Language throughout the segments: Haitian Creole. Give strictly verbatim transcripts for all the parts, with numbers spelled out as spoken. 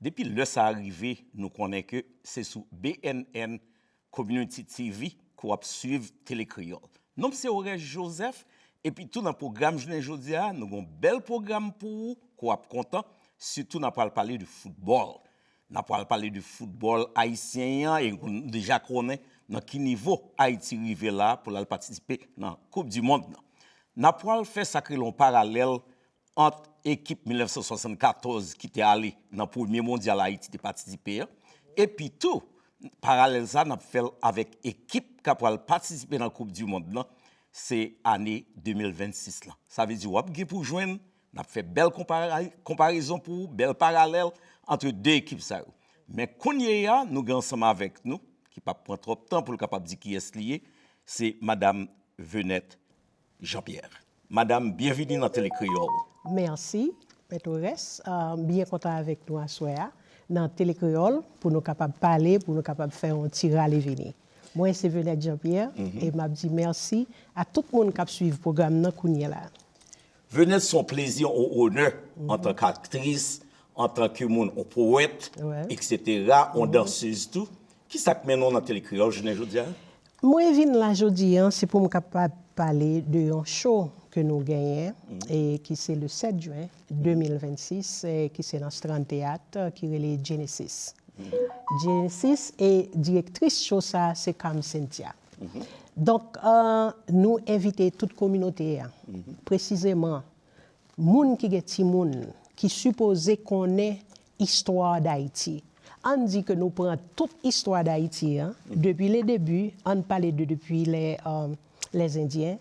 Depi lè sa a rive, nou konnen ke se sou B N N Community T V ke w ap swiv Tele Kreyòl. Non m se Oreste Joseph, epi tou nan pwogram jounen jodi a, nou gen yon bèl pwogram pou ou ke w ap kontan, sitou n a pral pale de foutbòl. N a pral pale de foutbòl ayisyen an, e nou deja konnen nan ki nivo Ayiti rive la pou l al patisipe nan Koup di Mond nan. N a pral fè sa k rele yon paralèl ant ekip mil nèf san swasannkatòz ki te ale nan premye mondyal Ayiti te patisipe an, epi tou, paralèl sa, n ap fè l avèk ekip k ap pral patisipe nan Koup di Mond lan, se ane de mil vennsis lan. Sa vle di w ap gen pou jwenn, n ap fè bèl konpara-, konparezon pou ou, bèl paralèl ant de ekip sa yo. Men kounye a, nou gen ansanm avèk nou, ki p ap pran twòp tan pou l kapab di kiyès li ye, se Madam Venette Jean-Pierre. Madam, byenvini nan Tele Kreyòl. Mèsi, Mèt Oreste. Ah, m byen kontan avèk nou aswè a nan Tele Kreyòl pou nou kapab pale, pou nou kapab fè yon ti rale vini. Mwen se Venette Jean-Pierre e m ap di mèsi a tout moun k ap swiv pwogram nan kounye a la. Venette, se yon plezi, yon onè antanke aktris, antanke moun, yon powèt, etsetera, yon dansez tou. Kisa k mennen w nan Tele Kreyòl jounen jodi a? Mwen vin la jodi a, se pou m kapab pale de yon show ke nou genyen, e ki se le sèt jen de mil vennsis, e ki se nan Strand Théâtre, ki rele Genesis. Genesis, e direktris show sa a, se Carm Cynthia. Donk, eh, nou envite tout kominote a, presizeman, moun ki gen timoun, ki sipoze konnen istwa Dayiti. Ann di ke nou pran tout istwa Dayiti an, depi le debi, ann pale de depi lè, eh, lè Zendyen,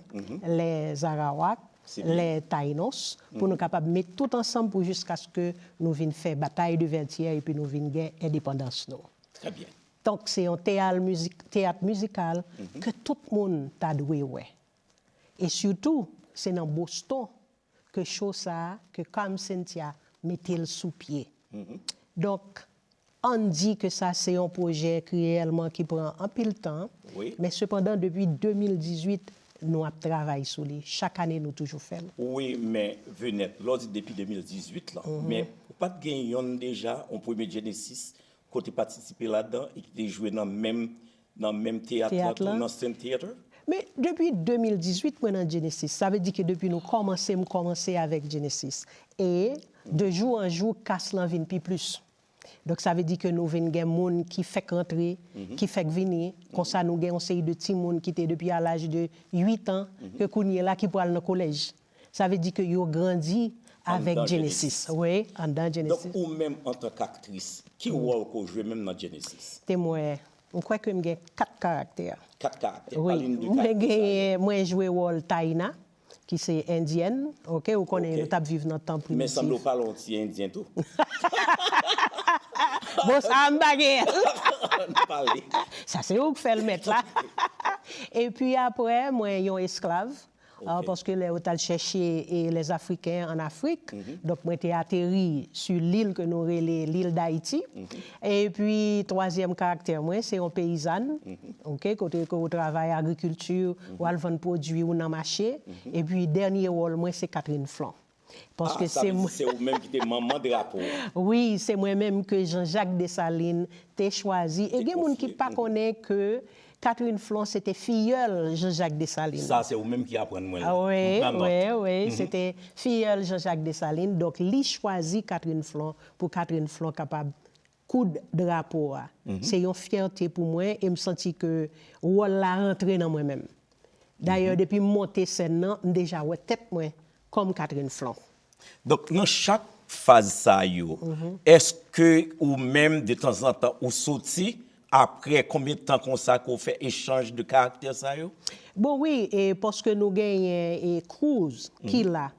lè Arawak, lè Taynos, pou nou kapab met tout ansanm pou jiskaske nou vin fè batay de Vètyè epi nou vin gen endepandans nou. Trè byen. Donk, se yon teyal mizik, teyat mizikal ke tout moun ta dwe wè. E sitou, se nan Boston ke show sa a, ke Carm Cynthia mete l sou pye. Donk, ann di ke sa se yon pwojè ki reyèlman ki pran anpil tan, men sepandan, depi de mil dizuit, nou ap travay sou li. Chak ane, nou toujou fè l. Wi, men Venette, lè w di depi de mil dizuit lan, men ou pa t gen yonn deja, yon premye Genesis, ke w te patisipe ladan e ki te jwe nan menm, nan menm teyat lan tou, nan Strand Théâtre? Men depi de mil dizuit, mwen nan Genesis. Sa vle di ke depi nou kòmanse, m kòmanse avèk Genesis. E de jou an jou, kas lan vin pi plis. Donk, sa vle di ke nou vin gen moun ki fèk rantre, ki fèk vini. Konsa, nou gen yon seri de timoun ki te depi a laj de uit an, ke kounye la ki pral nan kolèj. Sa vle di ke yo grandi avèk Genesis. Wi, anndan Genesis. Donk, ou menm, antanke aktris, ki wòl ke w jwe menm nan Genesis? Te mwen, m kwè ke m gen kat karaktè. Kat karaktè? Wi, mwen genyen, mwen jwe wòl Taina, ki se endyèn, oke, ou konnen yo t ap viv nan tan primitif. Men sanble w pale yon ti endyen tou. Bon, sa a m pa genyen l. Ann pale. Sa se ou k fè l mèt la. Epi apre, mwen yon esklav. Ah, paske lè yo t al chèche, e, les Africains an Afrik, donk mwen te ateri sou lil ke nou rele lil Dayiti. Epi, twazyèm karaktè mwen, se yon peyizàn, oke, kote ke ou travay agrikilti, ou al vann pwodui ou nan mache. Epi, dènye wòl mwen, se Catherine Flan. Paske se mwen. Ah, sa vle di se ou menm ki te manman drapo a? Wi, se mwen menm ke Jean-Jacques Dessalines te chwazi. E gen moun ki pa konnen ke Catherine Flan se te fiyèl Jean-Jacques Dessalines. Sa se ou menm ki aprann mwen l. Ah, wi, wi, wi. Se te fiyèl Jean-Jacques Dessalines. Donk, li chwazi Catherine Flan pou Catherine Flan kapab koud drapo a. Se yon fyète pou mwen e m santi ke wòl la rantre nan mwen menm. Dayè, depi m monte sèn nan, m deja wè tèt mwen kòm Catherine Flan. Donk, nan chak faz sa yo, èske ou menm, detanzantan, ou soti Apre konbyen tan konsa ke w fè echanj de karaktè sa yo? Bon, wi, e paske nou genyen e Cruz ki la,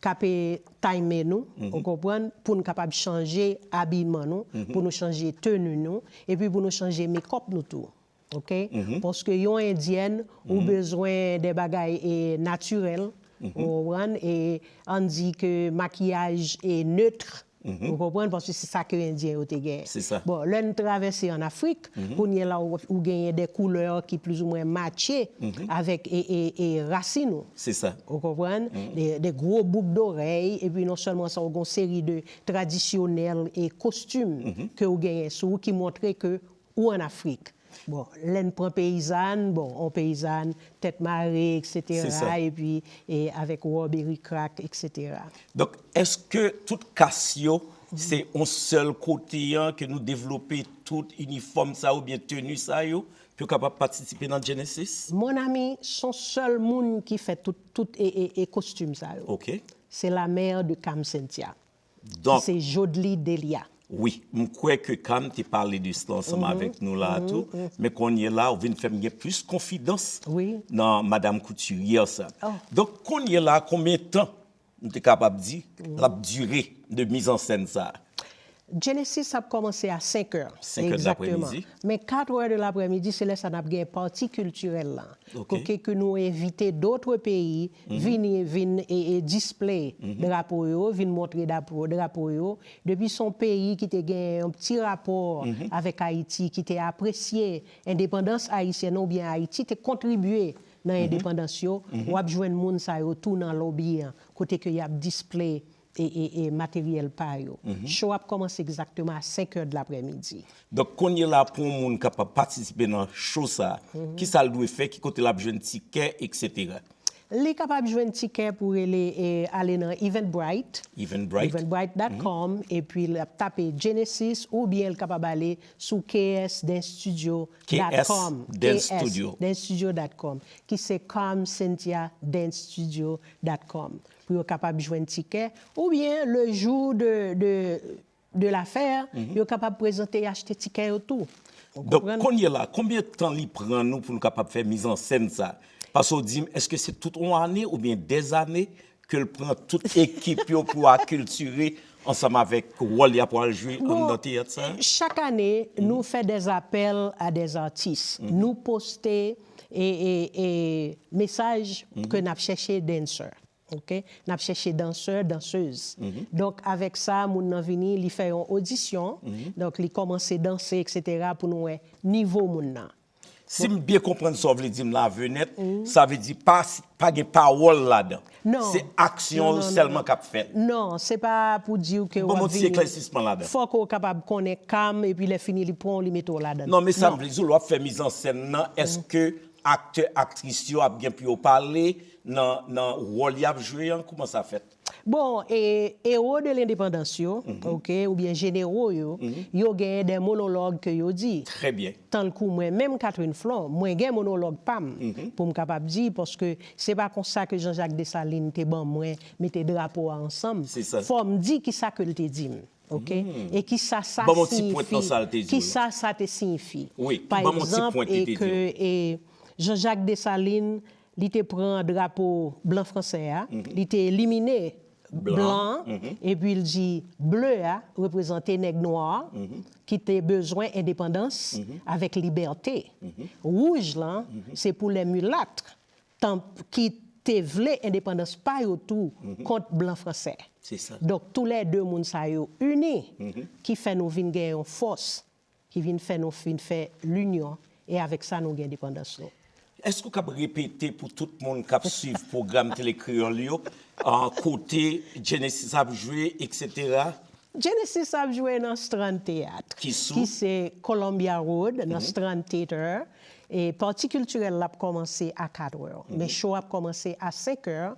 k ap e tayme nou, ou konprann, pou n kapab chanje abiman nou, pou nou chanje teni nou, epi pou nou chanje mekòp nou tou. Oke? Paske yon endyèn, ou bezwen de bagay e natirèl, ou konprann, e ann di ke makiyaj e neutre, ou konprann, paske se sa ke endyen yo te genyen. Se sa. Bon, lè n travèse ann Afrik, kounye la ou, ou genyen de koulè ki plizoumwen matche avèk e, e, e rasin ou. Se sa. Ou konprann? De, de gwo bouk dorèy, epi non sèlman sa, ou gen yon seri de tradisyonèl e kostim ke ou genyen sou ou ki montre ke ou ann Afrik. Bon, lè n pran peyizàn, bon, on peyizàn, tèt mare, etsetera, epi e, avèk wòb e rikrak, etsetera. Donk, èske tout kas yo, se on sèl kote an ke nou devlope tout inifòm sa yo, oubyen teni sa yo, pou yo kapab patisipe nan Genesis? Mon ami, se on sèl moun ki fè tout, tout e, e, e kostim sa yo. Oke. Se la mère de Carm Cynthia. Donk, se Jodly Delia. Wi, m kwè ke Carm te pale de sa ansanm avèk nou la a tou, men kounye la, ou vin fè m gen plis konfidans nan madanm koutirye sa. Donk, kounye la, konbyen tan nou te kapab di l ap dire de mizansèn sa a? Genesis ap kòmanse a senk è. Senk è de lapremidi. Men kat è de lapremidi, se lè sa n ap gen pati kiltirèl la. Kote ke nou envite dòt peyi vini, vin e, e display drapo yo, vin montre drapo, drapo yo. Depi se yon peyi ki te gen yon ti rapò avèk Ayiti, ki te apresye endepandans ayisyèn oubyen Ayiti te kontribye nan endepandans yo, w ap jwenn moun sa yo tou nan lobby an, kote ke y ap display e, e, e materyèl pa yo. Show ap kòmanse egzakteman a senk è de lapremidi. Donk, kounye la, pou yon moun kapab patisipe nan show sa a, kisa l dwe fè, ki kote l ap jwenn tikè, etsetera? Li kapab jwenn tikè pou rele, e, ale nan Eventbrite, Eventbrite. Eventbrite dot com, epi l ap tape Genesis, oubyen l kapab ale sou K S Dance Studio dot com. K S Dance Studio. K S Dance Studio dot com, ki se Carm Cynthia Dance Studio dot com. Pou yo kapab jwenn tikè, oubyen le jour de, de, de l'affaire, yo kapab prezante e achte tikè yo tou. Ou konprann? Donk, kounye la, konbyen tan li pran nou pou nou kapab fè mizansèn sa? Paske w di m, èske se tout yon ane oubyen dèzane ke l pran tout ekip yo pou akiltire ansanm avèk wòl y ap pral jwe anndan teyat sa? Bon, chak ane, nou fè des appels à des artistes. Nou poste e, e, e mesaj ke n ap chèche dancer. Oke? N ap chèche dansè, dansez. Donk, avèk sa, moun nan vini, li fè yon odisyon. Donk, li kòmanse danse, etsetera, pou nou wè nivo moun nan. Si m byen konprann sa w vle di m la, Venette, sa vle di pa, pa gen pawòl ladan. Non. Se aksyon yo sèlman k ap fèt. Non, se pa pou di w ke w ap vini. Ban m yon ti eklèsisman ladan. Fòk ou kapab konnen Carm, epi lè fini, li pran w, li mete w ladan. Non, men sa m vle di w, lè w ap fè mizansèn nan, èske aktè, aktris yo ap gen pou yo pale nan, nan wòl y ap jwe an? Kòman sa fèt? Bon, e, ewo de lendepandans yo, oke, oubyen jenero yo, yo genyen de monolog ke yo di. Trè byen. Tankou mwen menm, Catherine Flon, mwen gen monolog pa m pou m kapab di, paske se pa konsa ke Jean-Jacques Dessalines te ban mwen mete drapo a ansanm. Se sa. Fò m di kisa ke l te di m. Oke? E kisa sa siyifi? Ban m yon ti pwent nan sa l te di w la. Kisa sa te siyifi? Wi, ban m yon ti pwent li te di w. Pa egzanp, e ke, e, Jean-Jacques Dessalines, li te pran drapo blan fransè a, li te elimine blan an, epi l di ble a reprezante nèg nwa a ki te bezwen endepandans avèk libète. Wouj lan, se pou les mulâtres, tanp ki te vle endepandans pa yo tou kont blan fransè. Se sa. Donk, toulède moun sa yo ini, ki fè nou vin gen yon fòs, ki vin fè nou vin fè linyon, e avèk sa, nou gen endepandans nou. Èske w kab repete pou tout moun k ap swiv pwogram Tele Kreyòl yo, an, kote Genesis ap jwe, etsetera? Genesis ap jwe nan Strand Théâtre, ki sou? Ki se Columbia Road, nan Strand Theater. E pati kiltirèl la ap kòmanse a kat è, men show ap kòmanse a senk è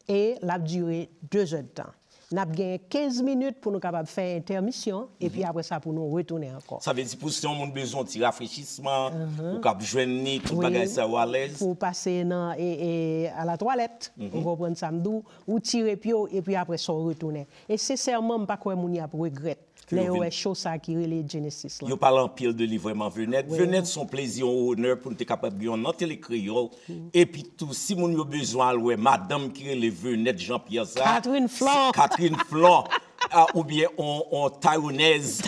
e l ap dire de zè d tan. N ap gen kenz minit pou nou kapab fè entèmisyon, epi apre sa pou nou retounen ankò. Sa vle di pou si yon moun bezwen yon ti rafrechisman, ou kab jwenn li, tout bagay sa yo alèz. Pou w pase nan, e, e, a la twalèt, ou konprann sa m di w, ou tire pye w, epi apre sa w retounen. E sensèman, m pa kwè moun y ap regrèt. Lè yo wè show sa ki rele Genesis la. Yo pale anpil de li vrèman, Venèt. Venèt se yon plezi, yon onè pou n te kapab gen yon nan Tele Kreyòl. Epi tou, si moun yo bezwen al wè madanm ki rele Venèt Jean Pierre sa, Catherine Flon. Catherine Flon, ah, oubyen on, on Tayonèz,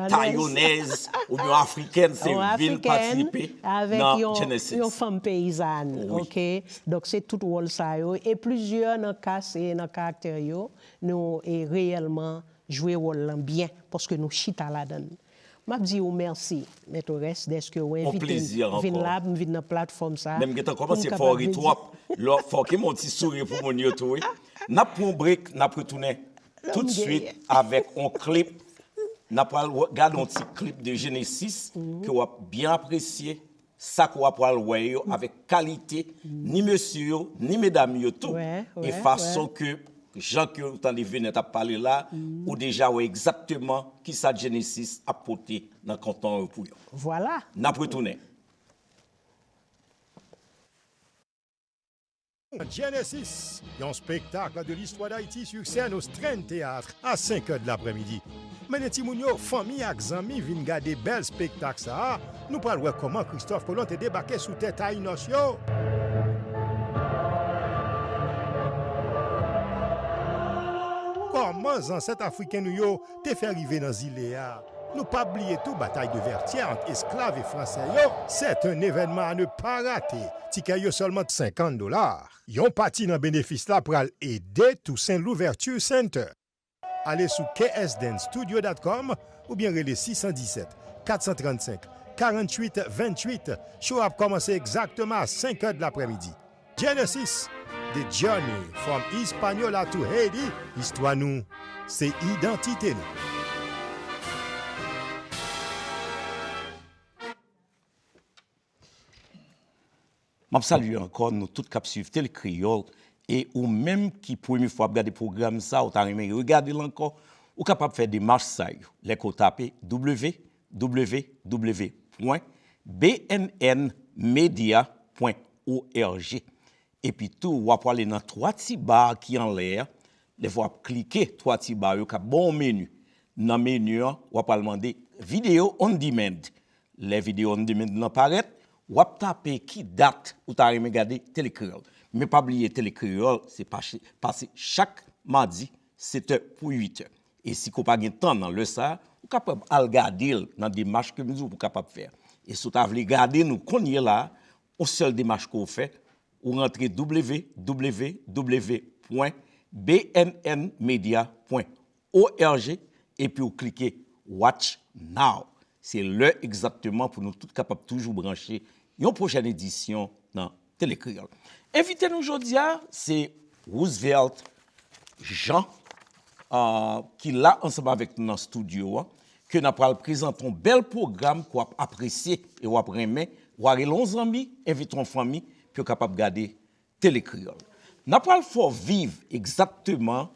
Tayonèz, oubyen on Afrikèn, se vin patisipe nan Genesis. Yon fanm peyizàn, ok? Donk, se tout wòl sa yo. E plizyè nan kas e nan karaktè yo, nou e reyèlman jwe wòl lan byen, paske nou chita ladan l. M ap di w mèsi, Mèt Orès, dèske w envite m vin la, m vin nan platfòm sa a. Men m gentan kòmanse fò ri twòp. Lò, fò ke m yon ti souri pou moun yo tou, wi. N ap pran yon break, n ap retounen tout swit avèk yon klip. N ap pral gade yon ti klip de Genesis ke w ap byen apresye. Sa ke w ap pral wè yo avèk kalite, ni mesye yo, ni medam yo tou. E fason ke, jan ke ou tande Venèt ap pale la, ou deja wè egzakteman kisa Genesis ap pote nan kontan yo pou yo. Vwala. N ap retounen. Genesis, yon spektak de listwa Dayiti sur sèn o Strenn Teyat a senk è de laprèmidi. Mennen timoun yo, fanmi ak zanmi vin gade bèl spektak sa a. Nou pral wè kòman Kristòf Kolon te debake sou tè Tayinòs yo. Kòman zansèt afriken nou yo te fè rive nan zile a. Nou p ap bliye tou batay de Vètyè ant esklav e fransè yo. C'est un événement à ne pas rater. Tikè yo sèlman senkant dola. Yon pati nan benefis la pral ede Toussaint Louverture Center. Ale sou K S dance studio dot com oubyen rele sis san disèt, kat san trannsenk, karanntuit venntuit. Show ap kòmanse egzakteman a senk è de laprèmidi. Genesis, The Journey from Hispaniola to Haiti, istwa nou, se idantite nou. M ap salye ankò nou tout k ap swiv Tele Kreyòl, e ou menm ki premye fwa ap gade pwogram sa, ou ta renmen regade l ankò, ou kapab fè demach sa yo lè ke w tape w w w pwen b n n media pwen o r g. Epi tou, w ap prale nan twa ti ba ki anlè a. Lè w ap klike twa ti ba yo k ap ba w yon meni. Nan meni an, w ap pral mande Video on Demand. Lè Video on Demand lan parèt, w ap tape ki dat ou ta renmen gade Tele Kreyòl. Men pa bliye, Tele Kreyòl, se pase, pase chak madi, sèt è pou uit è. E si ke w pa gen tan nan lè sa a, ou kapab al gade l nan demach ke m di w pou w kapab fè a. E si w ta vle gade nou kounye la a, yon sèl demach ke w fè, ou rantre w w w pwen b n n media pwen o r g epi w klike Watch Now. Se lè egzakteman pou nou tout kapab toujou branche yon pwochèn edisyon nan Tele Kreyòl. Envite nou jodi a, se Roosevelt Jean, ah, ki la ansanm avèk nou nan estidyo a, ke n ap pral prezante yon bèl pwogram ke w ap apresye e w ap renmen. W a rele yon zanmi, envite yon fanmi, pou yo kapab gade Tele Kreyòl. N ap pral fè w viv egzakteman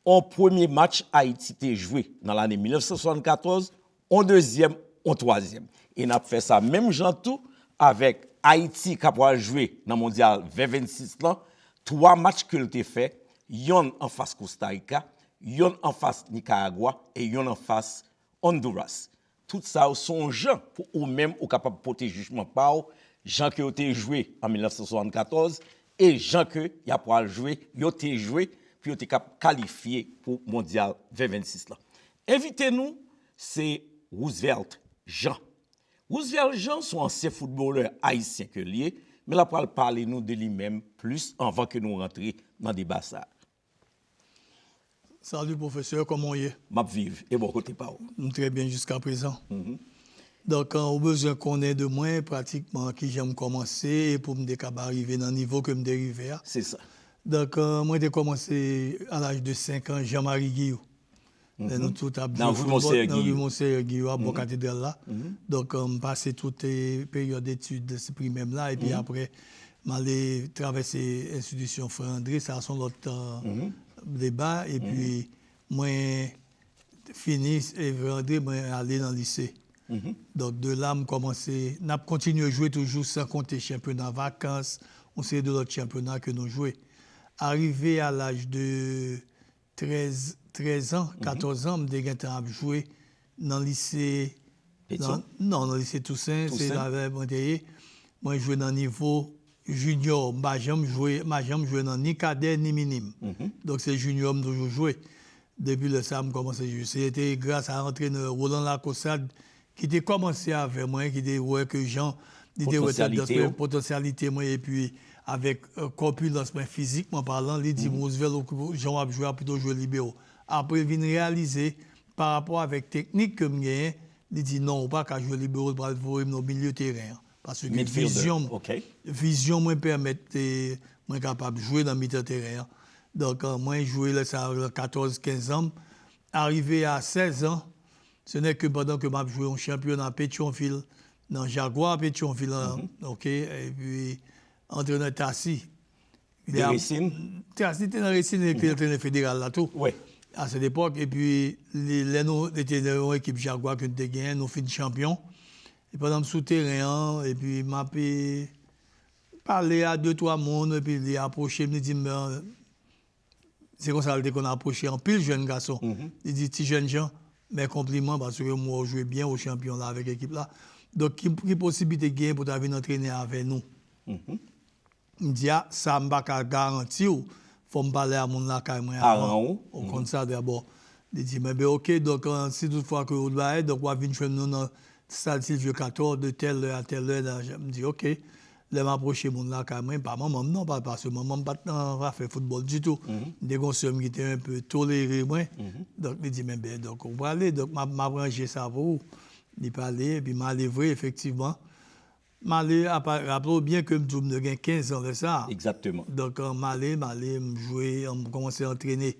yon premye match Ayiti te jwe nan lane mil nèf san swasannkatòz, yon dezyèm, yon twazyèm. E n ap fè sa menm jan tou avèk Ayiti k ap pral jwe nan Mondyal ven vennsis lan, twa match ke l te fè, yonn anfas Kosta Rika, yonn anfas Nikaragwa e yonn anfas Honduras. Tout sa yo se yon jan pou ou menm ou kapab pote jijman pa w, jan ke yo te jwe an mil nèf san swasannkatòz e jan ke y ap pral jwe, yo te jwe pou yo te kab kalifye pou Mondyal ven vennsis lan. Envite nou, se Roosevelt Jean. Roosevelt Jean se yon ansyen foutbolè ayisyen ke l ye, men l ap pral pale nou de li menm plis anvan ke nou rantre nan deba sa a. Salut professeur, comment on est? M ap viv, e bò kote pa w? M très bien jusqu'à présent. Mhm. Donk, euh, ou bezwen konnen de mwen, pratikman, kijan m kòmanse e pou m te kab rive nan nivo ke m te rive a. Se sa. Donk, euh, mwen te kòmanse a laj de senk an, Jean Marie Guillou. Lè nou tout ap jwe foutbòl nan ri Monseyè Guillou a, bò katedral la. Donk, euh, m pase tout, eh, peryòd etid primè m la, epi apre, m ale travèse enstitisyon Frè André, sa se yon lòt, euh, deba, epi mwen fini, eh, Frè André, mwen ale nan lise. Donk, de la, m kòmanse, n ap kontinye jwe toujou, san konte chanpyona vakans, yon seri de lòt chanpyona ke nou jwe. Arive a laj de trèz, trèz an, katòz an, m te gentan ap jwe nan lise, nan, non, nan lise Tousen, se la mwen te ye. Mwen jwe nan nivo junior. M pa janm jwe, m pa janm jwe nan ni kadè, ni minim. Donk, se junior m toujou jwe. Depi lè sa a, m kòmanse jwe. Se te gras a antrenè Roland Lacausade ki te kòmanse avè mwen, ki te wè ke jan li te wè tandans mwen, potansyalite mwen, epi avèk, euh, kòpilans mwen, fizikman palan, li di m, Roosevelt, jan w ap jwe a, pito jwe libero. Apre, l vin reyalize, pa rapò avèk teknik ke m genyen, li di, non, ou pa ka jwe libero, l pral voye m nan milye teren an. Paske vizyon, vizyon mwen pèmèt, eh, mwen kapab jwe nan mitan teren an. Donk, eh, mwen jwe lè sa a, katòz, kenz an. Arive a sèz an, se nè ke pandan ke m ap jwe yon chanpyona Petyonvil, nan Jaguar Petyonvil an, oke, epi antrenè Tasi. Li te nan Resin, li te antrenè federal la tou. A sèt epòk, epi li, lè nou, li te nan yon ekip Jaguar ke nou te genyen, nou fin chanpyon. E pandan m sou teren an, epi m ap, e, pale a de, twa moun, epi li apwoche m, li di m, se konsa l te konn apwoche anpil jèn gason. Li di, "Ti jèn jan, mè konpliman, paske m wè w jwe byen, ou chanpyon la avèk ekip la. Donk, ki, ki posiblite gen pou ta vin antrene avè nou?" M di, "A, sa m pa ka garanti w, fò m pale a moun lakay mwen avan." Ou konn sa dabò. Li di m, "Enben, oke, donk, eh, si tout fwa ke ou bay, donk w ap vin jwenn nou nan Stad Sylvio Cator de tèl lè a tèl lè." M di, "Oke." Lè m apwoche moun lakay mwen, pa manman m non, pa, paske manman m pa t nan afè foutbòl ditou. M te gen yon sè m ki te enpe tolere mwen. Donk, li di m, "Enben, donk, ou prale, donk, m ap, m ap ranje sa pou ou." Li pale, epi m ale vre, efektivman. M ale, apa, raple w byen ke m di w m te gen kenz an lè sa a. Egzakteman. Donk, eh, m ale, m ale, m jwe, eh, m kòmanse antrene.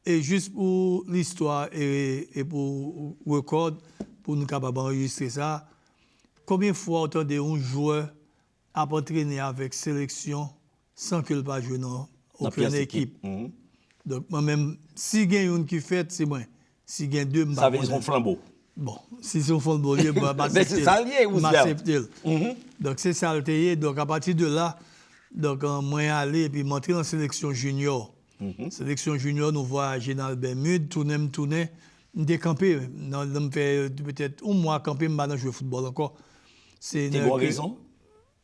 E jis pou listwa e, e pou rekòd, pou nou kapab anrejistre sa, konbyen fwa w tande yon jwè ap antrene avèk seleksyon san ke l pa jwe nan okenn ekip? Donk, mwen menm, si gen youn ki fèt, se mwen. Si gen de, m pa konnen. Sa vle di se yon flanbo. Bon, si se yon flanbo li ye, bon, m aksepte l. Men se sa l ye, Roosevelt. M aksepte l. Donk, se sa l te ye. Donk, apati de la, donk, eh, mwen ale epi m antre nan seleksyon junior. Seleksyon junior, nou vwayaje nan Albèmid, tounen m tounen, m te kanpe. Nan, nan m fè, eh, petèt yon mwa kanpe, m pa nan jwe foutbòl ankò. Te gen yon rezon?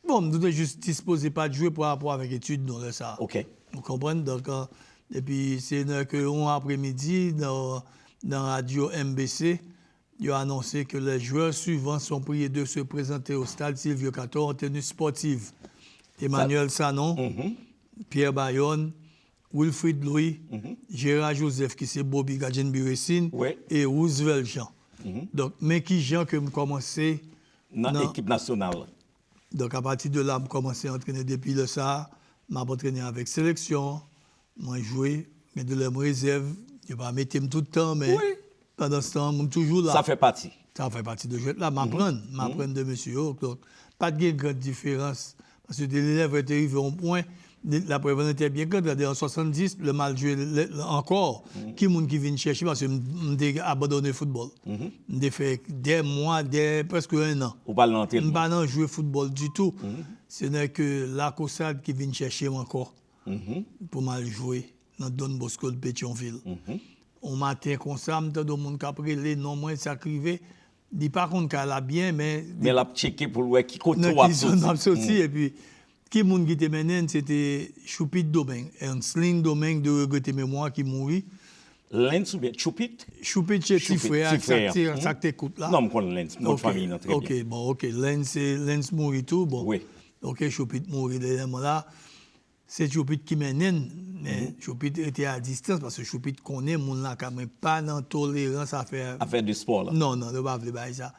Bon, m te jis dispoze pa t jwe pa rapò avèk etid nou lè sa a. Oke. Ou konprann? Donk, eh, epi se nan ke yon apremidi, nan, nan radyo M B C, yo anonse que les joueurs suivants sont priés de se présenter au stade Sylvio Cator en tenue sportive. Emmanuel Sanon, Pierre Bayonne, Wilfrid Louis, Gérard Joseph, ki se Bobby Gadjenbi Racing, e Roosevelt Jean. Donk, men ki jan ke m kòmanse nan ekip nasyonal. Donk, apati de la, m kòmanse antrene depi lè sa a. M ap antrene avèk seleksyon an. Mwen jwe, gen de lè m rezèv, yo pa mete m tout tan, men pandanstan, m toujou la. Sa fè pati. Sa fè pati de jwèt la. M aprann, m aprann de mesye yo. Donk, pa t gen gran diferans. Paske de lè vre te rive yon pwen, laprè vre te byen gran, tande an swasanndis, lè m al jwe ankò, ki moun ki vin chèche, paske m, m te abandone foutbòl. M te fè dè mwa, dè, prèske en an. Ou pa nan antrenman? M pa nan jwe foutbòl ditou. Se nè ke Lakosad ki vin chèche m ankò pou m al jwe nan Don Bosco de Petyonvil. Yon maten konsa, m tande yon moun k ap rele non mwen, sa k rive. Li pa konn kay la byen, men li... Men l ap tcheke pou l wè ki kote w ap soti. Nan ki zòn m ap soti, epi ki moun ki te mennen n, se te Choupit Domeng, Ernslin Domeng de regrete memwa ki mouri. Lens oubyen Choupit? Choupit se ti frè a, sa k te, sa k te kout la. Non, m konn Lens, m konn fanmiy nan trè byen. Ok, bon, ok. Lens, se, Lens mouri tou, bon. Wi. Ok, Choupit mouri dènyèman la. Se Choupit ki mennen n, men Choupit rete a distans, paske Choupit konnen moun lakay mwen pa nan tolerans afè... Afè de spò la. Non, non, yo pa vle bay sa.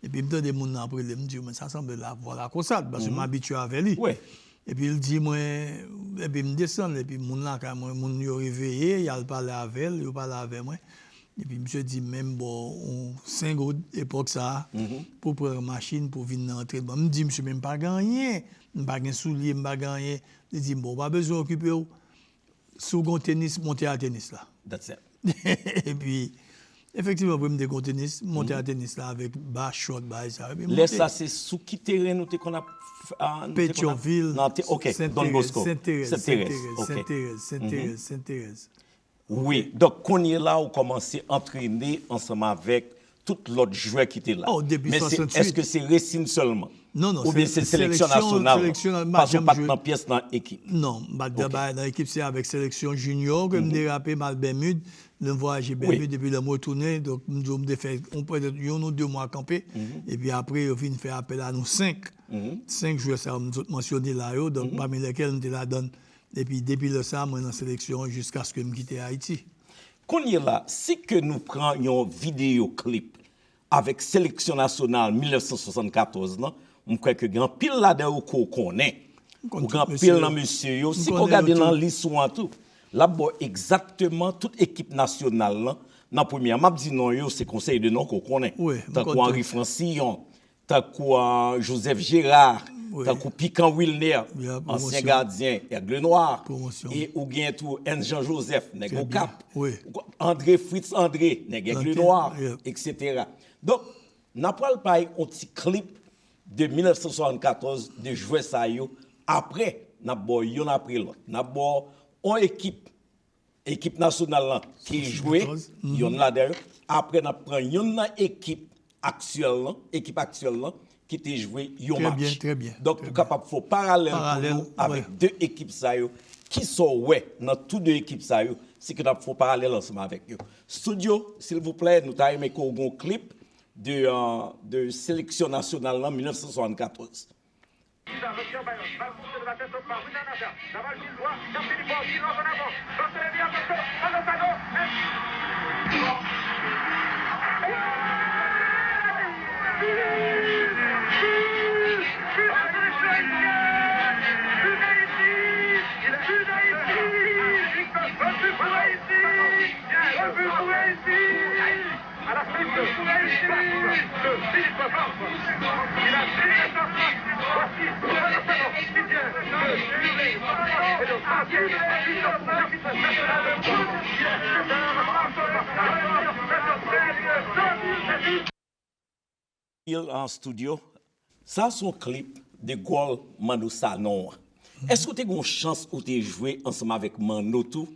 Epi m tande moun nan ap rele m, m di yo, men sa sanble lavwa Lakosad, paske m abitye avè li. Wi. Epi l di mwen, epi m desann, epi moun lakay mwen, moun yo reveye, y al pale avè l, yo pale avè mwen. Epi misye di m, men m ba w yon sengoud epòk sa a, pou pran machin, pou vin nan antrenman. M di misye, men m pa gen anyen, m pa gen soulye, m pa gen anyen. Li di m, bon, ou pa bezwen okipe w. Si w gen yon tenis, monte a tenis la. That's it. Epi, efektivman, pou m te gen yon tenis, m monte a tenis la avèk ba, chòt, bagay sa yo, epi m monte. Lè sa, se sou ki teren nou te konn ap, ah, nou te konn ap... Petyonvil, nan te, ok, Don Bosco. Sent Terèz, Sent Terèz, ok. Sent Terèz, Sent Terèz, Sent Terèz. Wi, donk kounye la ou kòmanse antrene ansanm avèk tout lòt jwè ki te la. Oh, depi Men se, swasantuit. Èske se Resin sèlman? Non, non, Oubyen se- se seleksyon seleksyon- nasyonal? seleksyon, m pa Paske janm w pa t jwe. Nan pyès nan ekip. Non, m pa t Ok. nan ekip, se avèk seleksyon junior ke m derape, m al Bèmid, lè m vwayaje Bèmid, epi lè m retounen, donk m di w m te fè, on, petèt youn ou de mwa kanpe, epi apre yo vin fè apèl a nou senk. Senk jwè sa yo m sot mansyone la yo, donk pami lèkèl m te ladann. Epi depi lè sa, mwen nan seleksyon an jiskaske m kite Ayiti. Kounye la, si ke nou pran yon videyo klip avèk seleksyon nasyonal mil nèf san swasann katòz lan, m kwè ke gen anpil ladan yo ke w konnen. Ou gen anpil nan mesye yo. Si ke w gade nan lis ou an tou, l ap ba w egzakteman tout ekip nasyonal lan. Nan premye an, m ap di non yo, se konsèy de non ke w konnen. Wi, m Tankou konn Henri Francillon, tankou uh, Joseph Gérard, Wi. Tankou Pikan Wilner, Ya, promosyon. ansyen gadyen Aigle Noir, Promosyon. E ou gen tou N. Jean Joseph, nèg Trè Okap, byen. Wi. André Fritz André, nèg Aigle Anpil, Noir, ya. etsetera. Donk, n ap pral bay yon ti klip de mil nèf san swasann katòz de jwè sa yo. Apre, n ap ba w youn apre lòt. N ap ba w yon ekip, ekip nasyonal lan ki jwe, Katòz. Youn ladan yo. Apre, n ap pran youn nan ekip aktyèl lan, ekip aktyèl lan, ki te jwe yon Trè match. byen, trè byen, Donk, trè pou byen. kapab fè yon paralèl pou Paralèl, nou avèk wi. de ekip sa yo. Kisa w wè nan tou de ekip sa yo? Si ke n ap fè yon paralèl ansanm avèk yo. Studio, silvouplè, nou ta renmen ke w gen yon klip de, uh, de seleksyon nasyonal lan mil nèf san swasann katòz. An studio. Sa se yon klip de gòl Manno Sanon an. Èske w te gen yon chans ou te jwe ansanm avèk Manno tou,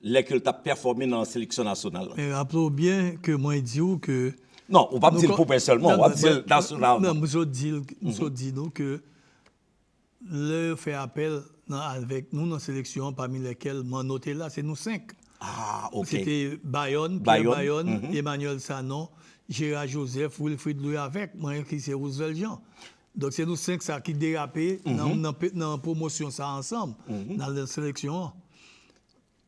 lè ke l t ap pèfòme nan seleksyon nasyonal lan? Men raple w byen ke mwen di w ke Non, ou p ap di l pou mwen sèlman, w ap di l nasyonalman. Non, m sot di l, m sot di nou ke lè yo fè apèl nan, avèk nou nan seleksyon an, pami lèkèl Manno te la, se nou senk. Ah, ok. Se te Bayonne, Pierre Bayonne, Bayonne, mhm. Emmanuel Sanon, Gérard Joseph, Wilfrid Louis avèk mwen ki se Roosevelt Jean. Donk se nou senk sa ki derape nan, nan, pe- nan pwomosyon sa ansanm, nan, nan seleksyon an.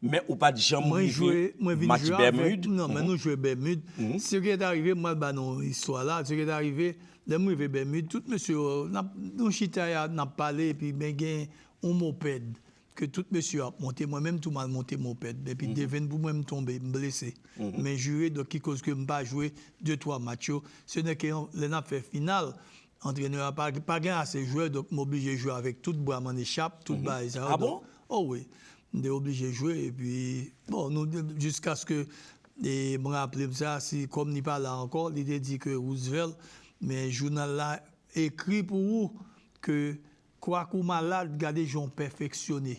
Men ou pa t janm Mwen jwe, rive mwen vin match jwe avèk, Bèmid? Non, men nou jwe Bèmid. Si yo te rive, mwen al ba nou istwa la. Si yo te rive, lè mwen rive Bèmid, tout mesye yo, n ap, nou chita, y a- n ap pale, epi ben gen yon mopèd ke tout mesye yo ap monte. Mwen menm tou m al monte mopèd. Epi devenn pou mwen m tonbe, m blese. Men jire, donk ki koz ke m pa jwe de twa match yo. Se nè ke lè n ap fè final, antrenè a pa, pa gen ase jwè, donk m oblije jwe avèk tout bra m an echap, tout bagay sa yo. Ah Donk, oh wi, m te oblije jwe. Epi, bon, nou, jiskaske, e, mwen raple m sa, si kòm li pa la ankò, li te di ke Roosevelt, men jounal la ekri pou ou ke kwak ou malad, gade jan w pèfeksyone.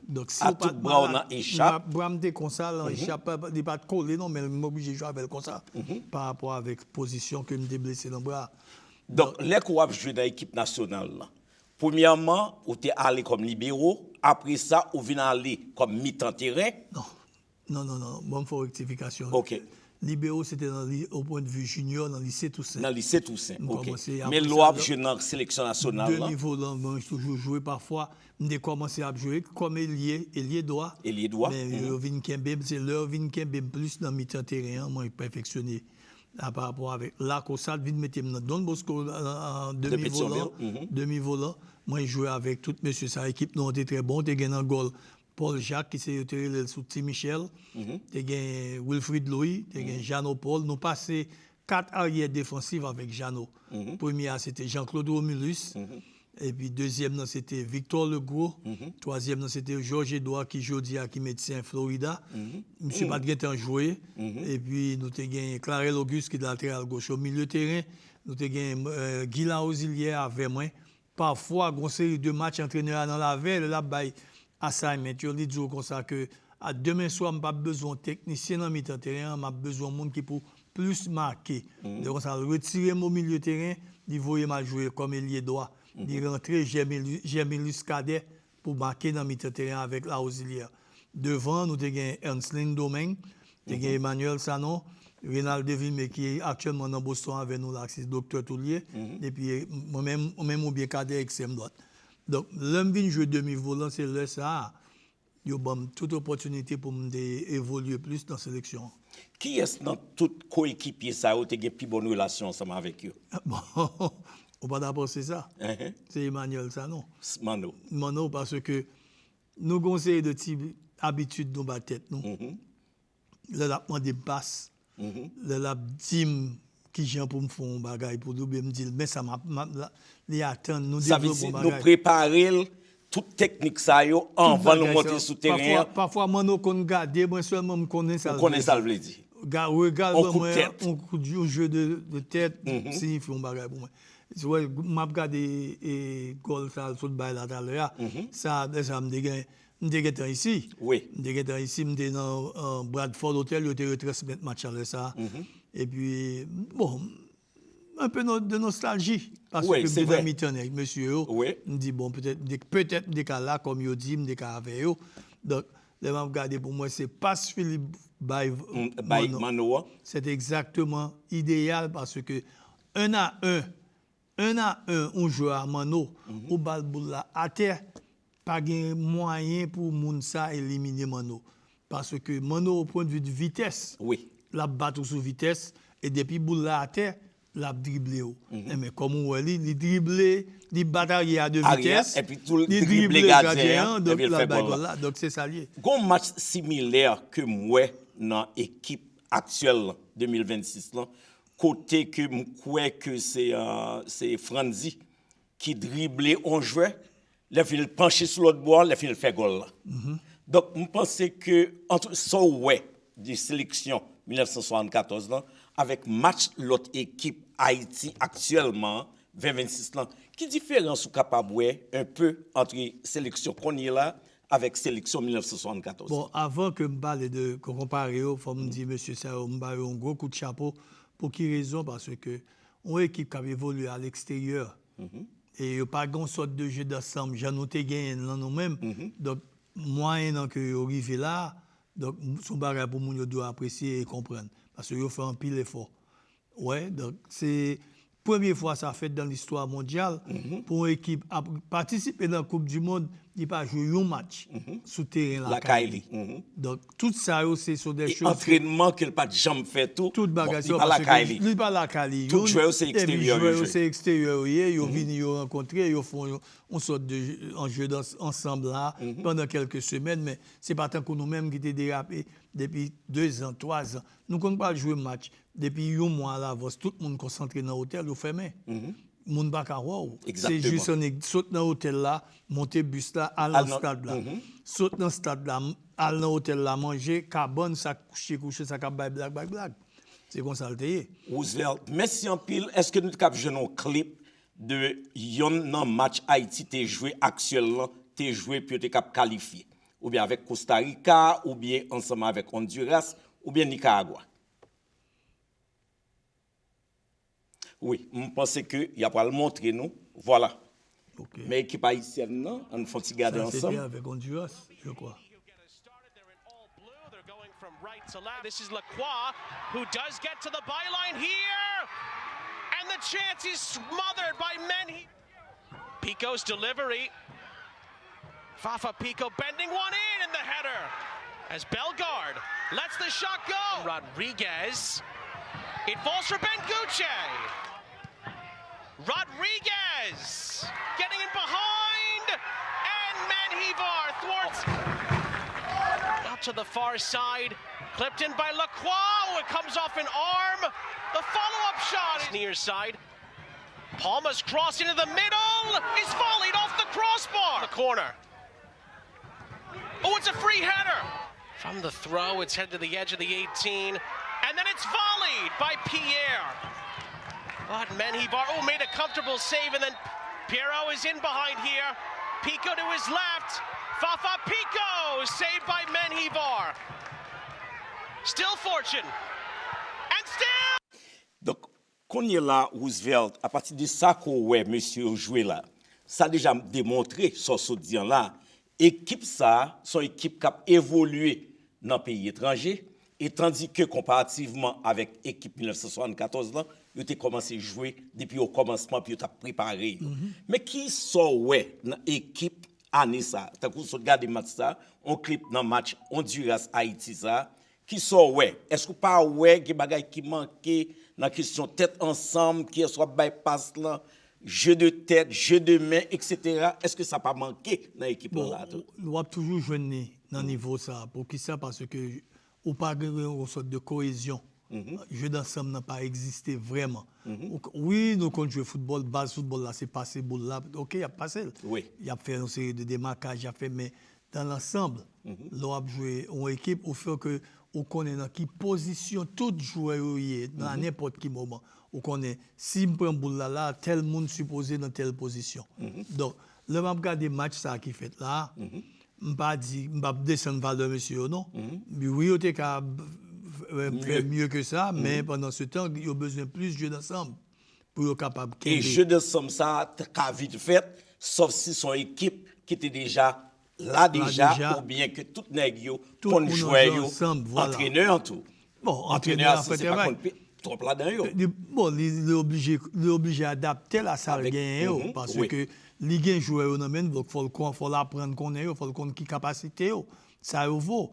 Donk, si A w pa tout t bra w malad, nan echap. Bra m te konsa, lan echap, li pa t kole non, men m oblije jwe avè l konsa. Pa rapò avèk pozisyon ke m te blese nan bra. Donk, lè ke w ap jwe nan ekip nasyonal lan, premyèman, ou te ale kòm libero, apre sa, ou vin ale kòm mitan teren. Non. Non, non, non. Bon, m fè w rektifikasyon. Ok. Libero, se te nan li, au point de vue junior, nan lise Tousen. Nan lise Tousen, M ok. kòmanse, Men apre lè w sa, ap jwe nan seleksyon nasyonal de lan, nivo lan, mwen toujou jwe pafwa. M te kòmanse ap jwe kòm elye, elye dwa. Elye dwa, Men mhm. Yo vin kenbe m, se lè yo vin kenbe m plis nan mitan teren an, mwen pèfeksyone. A, pa rapò avèk Lakosa t vin mete m nan Don Bosco, an, an, De demi volan, Petyonvil, mhm. Demi volan, mwen jwe avèk tout mesye sa, ekip nou an te trè bon, te gen nan gòl Paul Jacques, ki se yo te rele l sou Ti Michel, te gen Wilfrid Louis, te gen Jeannot Paul, nou pase kat aryè defansif avèk Jeannot. Premye a se te Jean-Claude Romulus, epi dezyèm nan se te Victor Legros, twazyèm nan se te Georges Edouard ki jodi a ki medsen Florida. Misye pa t gentan jwe, epi nou te gen Clarel Auguste ki latèral goch, o milye teren, nou te gen, euh, Guy Larosilière avè mwen. Pafwa, gon seri de match antrenè a nan lavè, lè l ap bay assignment yo, li di w konsa ke a demen swa m p ap bezwen yon teknisyen nan mitan teren an, m ap bezwen yon moun ki pou plis make. Donk konsa, l retire m o milye teren, li voye m al jwe kòm elye dwa. Li rantre Germilus Cadet pou make nan mitan teren avèk Larosilière. Devan, nou te gen Ernslin Domingue, te gen Emmanuel Sanon, Renald Devilmé ki aktyèlman nan Boston avè nou la, se doktè tou l ye. Epi mwen menm, mwen menm oubyen Cadet eksèm dwat. Donk, lè m vin jwe demi volan, se lè sa a, yo ban m tout opòtinite pou m te evolye plis nan seleksyon an. Kiyès nan tout koekipye sa yo te gen pi bòn relasyon ansanm avèk yo? Bon, ou pa ta panse sa? Se Emmanuel Sanon. Manno. Manno, paske nou gen yon seri de ti abitid nou ba tèt nou. Lè l ap mande m pas, lè l ap di m kijan pou m fè yon bagay pou li, oubyen m di l, men sa m ap, m ap, la, li atann nou devlope yon bagay. Sa vle di, nou prepare l, tout teknik sa yo, anvan nou monte sou teren an. Pafwa, pafwa, Manno konn gade mwen sèlman, m konnen sa l vle di. Ou konnen sa l vle di. Rega l ban mwen, yon kout, yon je de, de tèt, siyifi yon bagay pou mwen. Si w wè, m ap gade e, gòl sa l sot bay la talè a. Sa, lè sa, m te gen, m te gentan isi. M te gentan isi, m te nan, euh, Bradford Hotel, yo te retransmèt match la lè sa. Epi, bon, un peu no- de nostalgie. Paske m te nan mitan avèk mesye yo. M di, bon, petèt, m te- petèt m te ka la, kòm yo di, m te ka avè yo. Donk, lè m ap gade pou mwen, se pas Philippe bay Manno. Se te egzakteman ideyal paske un à un, un à un, yon jwè a Manno, ou ba l boul la atè, pa gen mwayen pou moun sa elimine Manno. Paske Manno, o pwendvi de vitès, l ap bat ou sou vitès, e depi boul la atè, l ap drible w. Enben, kòm ou wè li, li drible, li bat aryè a de vitès, li drible gadyen an, donk l al bay gòl la. Donk se sa l ye. Gon match similè ke m wè nan ekip aktyèl lan, de mil vennsis lan, kote ke m kwè ke se, euh, se Frantzy ki drible on jwè, lè fini l panche sou lòt bò a, lè fini l fè gòl la. Donk, m panse ke, ant sa w wè de seleksyon mil nèf san swasannkatòz lan, avèk match lòt ekip Ayiti aktyèlman, ven vennsis lan, ki diferans ou kapab wè un peu ant seleksyon kounye la avèk seleksyon mil nèf san swasannkatòz? Bon, avan ke m pale de, ke konpare yo, fò m di mesye sa yo, m ba yo yon gwo kout chapo. Pou ki rezon? Paske yon ekip k ap evolye a leksteryè, e yo pa gen yon sòt de je dansanm jan nou te genyen l nan nou menm. Donk, mwayen nan ke yo rive la a, donk, m- se yon bagay pou moun yo dwe apresye e konprann. Paske yo fè anpil efò. Wè, donk, se premye fwa sa fèt dan listwa mondyal pou yon ekip ap patisipe nan Koup di Mond, li pa jwe yon match sou teren lakay li. Donk, tout sa yo, se, se de choz ke antrènman ke l pa t janm fè tou. Tout bagay sa yo, paske li pa lakay li youn, epi jwè yo se eksteryè yo ye, yo vini, yo rankontre, yo fè yon, yon sòt de je- an je dans- ansanm la pandan kèlke semèn, men se pa tankou nou menm ki te derape depi dezan, twazan. Nou konn pral jwe match, depi yon mwa alavans, tout moun konsantre nan otèl, yo fèmen. Moun pa ka wè w. Se jis annik sot nan otèl la, monte bis la, al nan stad la. Sot nan stad la, m- al nan otèl la, manje, kabann, sa k kouche, kouche, sa k ap bay blag, bay blag. Se konsa l te ye. Roosevelt, mèsi anpil. Èske nou t kab jwenn yon klip de yonn nan match Ayiti te jwe aktyèl lan, te jwe pou yo te kab kalifye? Oubyen avèk Costa Rica, oubyen ansanm avèk Honduras, oubyen Nicaragua? Wi, m panse ke y ap pral montre nou. Vwala. Men ekip ayisyèn nan, ann fè yon ti gade ansanm. Sa se te avèk Honduras, je crois. They're going from right to left. This is Lacroix, who does get to the byline here. And the chance is smothered by Menhi. Pico's delivery. Fafa Picault bending one in, and the header. As Bellegarde lets the shot go. Rodriguez. It falls for Bengoche. Rodriguez getting in behind, and Menjivar thwarts. Out to the far side, clipped in by Lacroix, who it comes off an arm. The follow-up shot is near side. Palma's cross into the middle is volleyed off the crossbar. The corner. Oh, it's a free header. From the throw, it's headed to the edge of the eighteen. And then it's volleyed by Pierre. But Menjivar, oh, made a comfortable save, and then Pierrot is in behind here. Picault to his left. Fafa Picault, saved by Menjivar. Still Fortune. And Donk, kounye la, Roosevelt, apati de sa ke w wè mesye yo jwe la, sa deja demontre sa w sot di an la, ekip sa a, se yon ekip k ap evolye nan peyi etranje, e tandi ke konparativman avèk ekip mil nèf san swasannkatòz lan, yo te kòmanse jwe depi okòmansman, epi yo t ap prepare yo. Men ki sa w wè nan ekip ane sa a? Tankou w sot gade match sa a, yon klip nan match Honduras-Ayiti sa a, ki sa w wè? Èske w pa wè gen bagay ki manke nan kesyon tèt ansanm, kiyès w ap bay pas lan, jeu de tête, jeu de main, et cetera? Èske sa pa manke nan ekip lan la tou? W ap toujou jwenn li nan nivo sa. Poukisa? Paske ou pa gen yon sòt de koyezyon. Jeu d'ensemble nan pa egziste vrèman. Wi, nou konn jwe foutbòl, baz foutbòl la se pase boul la, ok, y ap pase l. Y ap fè yon seri de demakaj, y ap fè, men dans l'ensemble, lè w ap jwe yon ekip, ou fè ke ou konnen nan ki pozisyon tout jwè yo ye nan nenpòt ki moman. Ou konnen, si m pran boul la la, tèl moun sipoze nan tèl pozisyon. Donk, lè m ap gade match sa a ki fèt la, m pa di, m p ap desann valè mesye yo non. Wi, yo te ka fè mye ke sa, men pandan se tan, yo bezwen plis jeu d'ensemble pou yo kapab kenbe. E jeu d'ensemble sa a ka vit fèt, sòf si se yon ekip ki te deja la deja, oubyen ke tout nèg yo konn jwè yo, antrenè an tou. Bon, antrenè a, si se pa konn twòp ladan yo. Bon, li oblije adapte l a sa l genyen yo, paske li gen jwè yo nan men l, donk fò l aprann konnen yo, fò l konn ki kapasite yo, sa yo vo.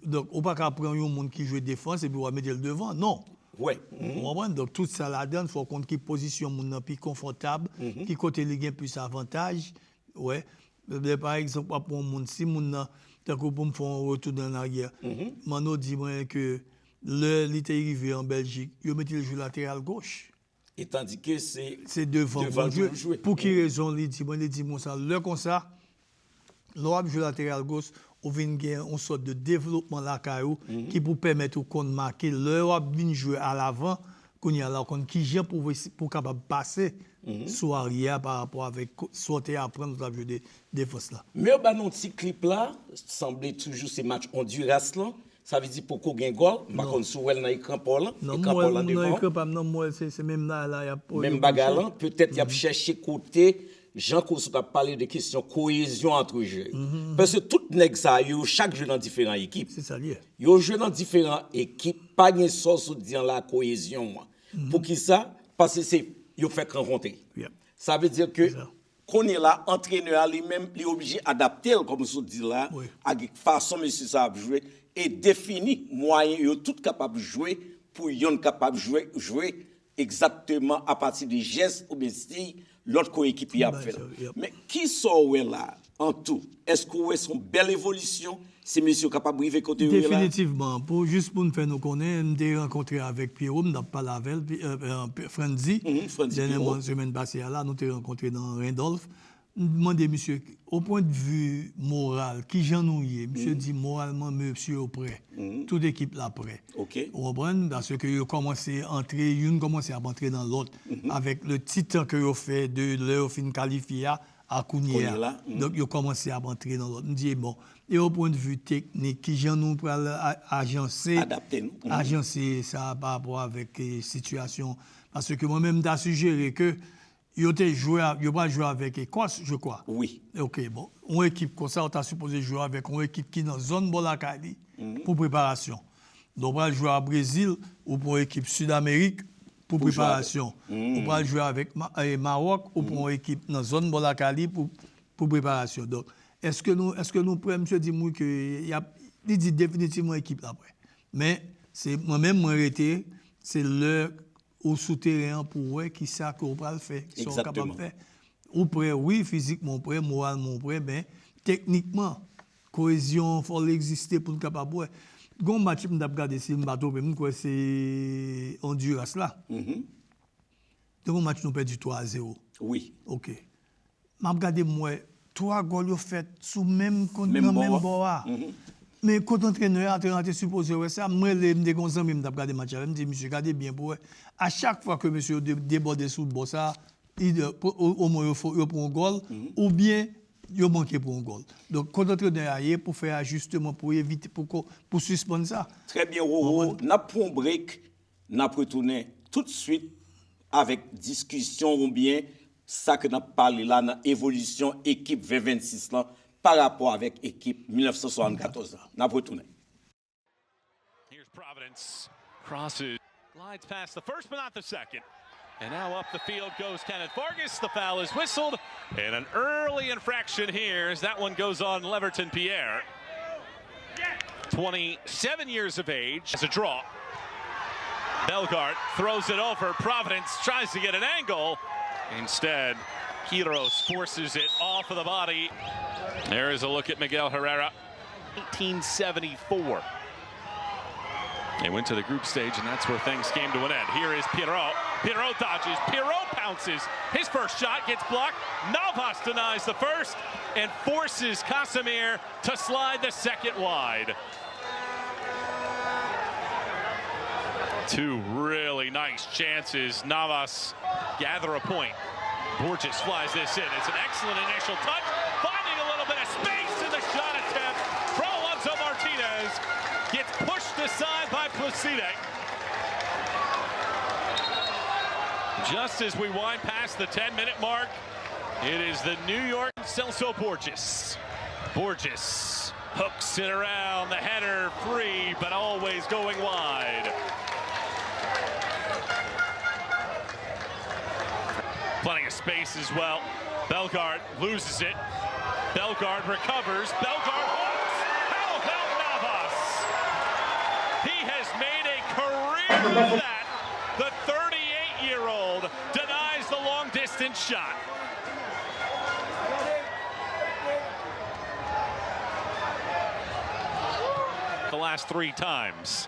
Donk, ou pa ka pran yon moun ki jwe defans epi w a mete l devan, non. Ou konprann? Donk, tout sa ladan, fò w konn ki pozisyon moun nan pi konfòtab, ki kote li gen plis avantaj. Wè, lè pa egzanp, w ap pran yon moun, si moun nan, tankou pou m fè yon retou nan laryè, Manno di mwen ke lè li te rive an Bèljik, yo mete l jwe lateral goch. E tandi ke se devan l toujou jwe. Pou ki rezon li di mwen, li di m konsa, lè konsa, lè w ap jwe lateral goch, ou vin gen yon sòt de devlopman lakay ou ki pou pèmèt ou konn make lè w ap vin jwe alavan, kounye a la w konn kijan pou w kapab pase sou aryè a pa rapò avèk sa w te aprann lè w t ap jwe defans la. Men yo ban nou ti klip la, sanble toujou se match Honduras lan. Sa vle di poko gen gòl, m pa konn si w wè l nan ekran pa w lan, ekran pa w lan devan w. Menm bagay lan, petèt y ap chèche kote, jan ke w sot ap pale de kesyon koyezyon antre jwè yo. Paske tout nèg sa yo, yo chak jwe nan diferan ekip. Yo jwe nan diferan ekip, pa gen sa w sot di an la koyezyon an. Poukisa? Paske se yo fèk rankontre. Sa vle di ke Kounye la, antrenè a li menm, li oblije adapte l, kòm w sot di la, ak fason mesye sa ap jwe, e defini mwayen yo tout kapab jwe pou yonn kapab jwe, jwe egzakteman apati de jès oubyen stil lòt koyekipye a ap fè l. Men kisa w wè la, an tou? Èske w wè se yon bèl evolisyon? Se mesye yo kapab rive kote yo ye la? Definitivman. Pou, jis pou n fè nou konnen, m te rankontre avèk Pierrot, m t ap pale avè l, Frandy, dènyèman, semèn pase a la, nou te rankontre nan Randolph. M mande misye, o pwendvi moral, kijan nou ye? Misye di, moralman, mesye yo prè. Tout ekip la prè. Ou konprann? Paske yo kòmanse antre, youn kòmanse ap antre nan lòt. Avèk le ti tan ke yo fè de lè yo fin kalifye a, a kounye a. Donk, yo kòmanse ap antre nan lòt. M di, bon, e o pwendvi teknik, kijan nou pral ajanse, ajanse sa pa rapò avèk sitiyasyon? Paske mwen menm, m ta sijere ke yo te jwe, yo pral jwe avèk Ekòs, je kwa. Wi. Ok, bon. Yon ekip konsa, ou ta sipoze jwe avèk yon ekip ki nan zòn bò lakay li pou preparasyon. Donk, ou pral jwe a Brezil, ou pran yon ekip Sid Amerik pou preparasyon. Ou pral jwe avèk Mawòk, ou pran yon ekip nan zòn bò lakay li pou preparasyon. Donk, èske nou, èske nou prè? Misye di m wi ke y ap, li di definitivman ekip la prè. Men, se mwen menm, mwen rete, se lè ou sou teren an pou w wè kisa ke w pral fè, kisa w kapab fè. Ou prè, wi, fizikman w prè, moralman w prè, men teknikman, koyezyon an fò l egziste pou n kapab wè. Gen yon match m t ap gade, si m pa twonpe m, m kwè se Honduras la. Te gen yon match nou pèdi twa a zewo. Wi. Ok. M ap gade m wè twa gòl yo fèt sou menm kont nan menm bò a. Men kot antrenè a te, te sipoze wè sa, m rele, m te gen yon zanmi m t ap gade match avè m, m di, misye, gade byen pou wè. A chak fwa ke mesye yo debòde sou bò sa, omwen yo pran yon gòl, oubyen yo manke pran yon gòl. Donk, kot antrenè a ye pou fè ajisteman, pou evite, pou, pou sispann sa. Trè byen, Roro, n ap pran yon break. N ap retounen tout swit avèk diskisyon oubyen sa ke n ap pale la nan evolisyon ekip ven vennsis lan pa rapò avèk ekip mil nèf san swasannkatòz la. N ap retounen. Here's Providence. Crosses. Glides past the first, but not the second. And now up the field goes Kenneth Fargas. The foul is whistled. And an early infraction here as that one goes on Leverton Pierre. twenty-seven years of age. As a draw. Bellegarde throws it over. Providence tries to get an angle. Instead, Quiros forces it off of the body. There is a look at Miguel Herrera. nineteen seventy-four. They went to the group stage, and that's where things came to an end. Here is Pierrot. Pierrot dodges. Pierrot pounces. His first shot gets blocked. Navas denies the first and forces Casimir to slide the second wide. Two really nice chances. Navas gather a point. Borges flies this in. It's an excellent initial touch, finding a little bit of space in the shot attempt. Pro Alonso Martinez gets pushed aside by Placide. Just as we wind past the ten minute mark, it is the New York Celso Borges. Borges hooks it around the header free, but always going wide. Plenty of space as well. Bellegarde loses it. Bellegarde recovers. Bellegarde hooks. How about Navas? He has made a career of that. The thirty-eight year old denies the long distance shot. The last three times.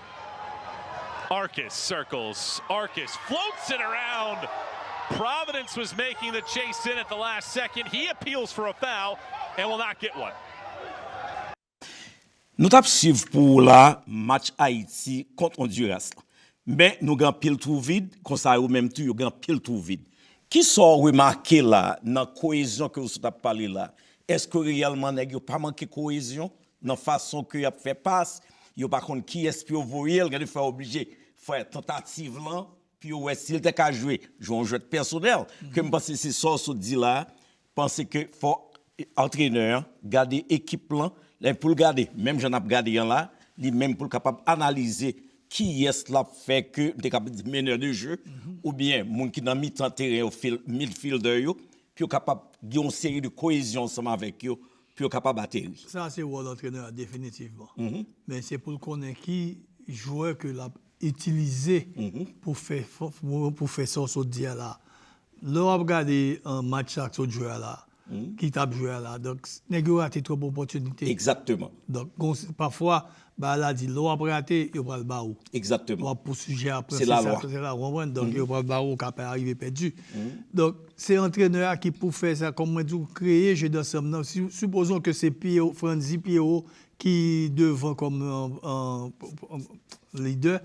Arcus circles. Arcus floats it around. Providence was making the chase in at the last second. He appeals for a foul and will not get one. Nou t ap swiv pou ou la match Ayiti kont Ondiras la. Men nou gen anpil twou vid, konsa yo menm tou yo gen anpil twou vid. Kisa w remake la nan koyezyon ke w sot ap pale la? Èske reyèlman nèg yo pa manke koyezyon nan fason ke y ap fè pas? Yo pa konn kiyès pou yo voye l, gen de fwa yo oblije fè tantativ lan pou yo wè si l te ka jwe, jwe yon jwèt pèsonèl. Ke m panse se sa w sot di la, panse ke fò antrenè an gade ekip lan, lè pou l gade, menm jan n ap gade an la, li menm pou l kapab analize kiyès l ap fè ke m te kapab di meneur de jeu, oubyen moun ki nan mitan teren yo, midfielder yo, pou yo kapab gen yon seri de koyezyon ansanm avèk yo, pou yo kapab ateri. Sa se wòl antrenè a definitivman. Men se pou l konnen ki jwè ke l ap itilize pou fè pou fè sa w sot di a la. Lè w ap gade match sa k sot jwe a la, ki t ap jwe a la, donk nèg yo rate twòp opòtinite. Egzakteman. Donk pafwa bagay la di lè w ap rate, yo pral ba ou. Egzakteman. W ap pou sijè a pran se sa, se la w konprann. Donk yo pral ba ou, ou ka pa rive pèdi. Donk se antrenè a ki pou fè sa, kòm mwen di w, kreye jeu d'ensemble nan. Sipozon ke se Frantzy Pierrot ki devan kòm lidè.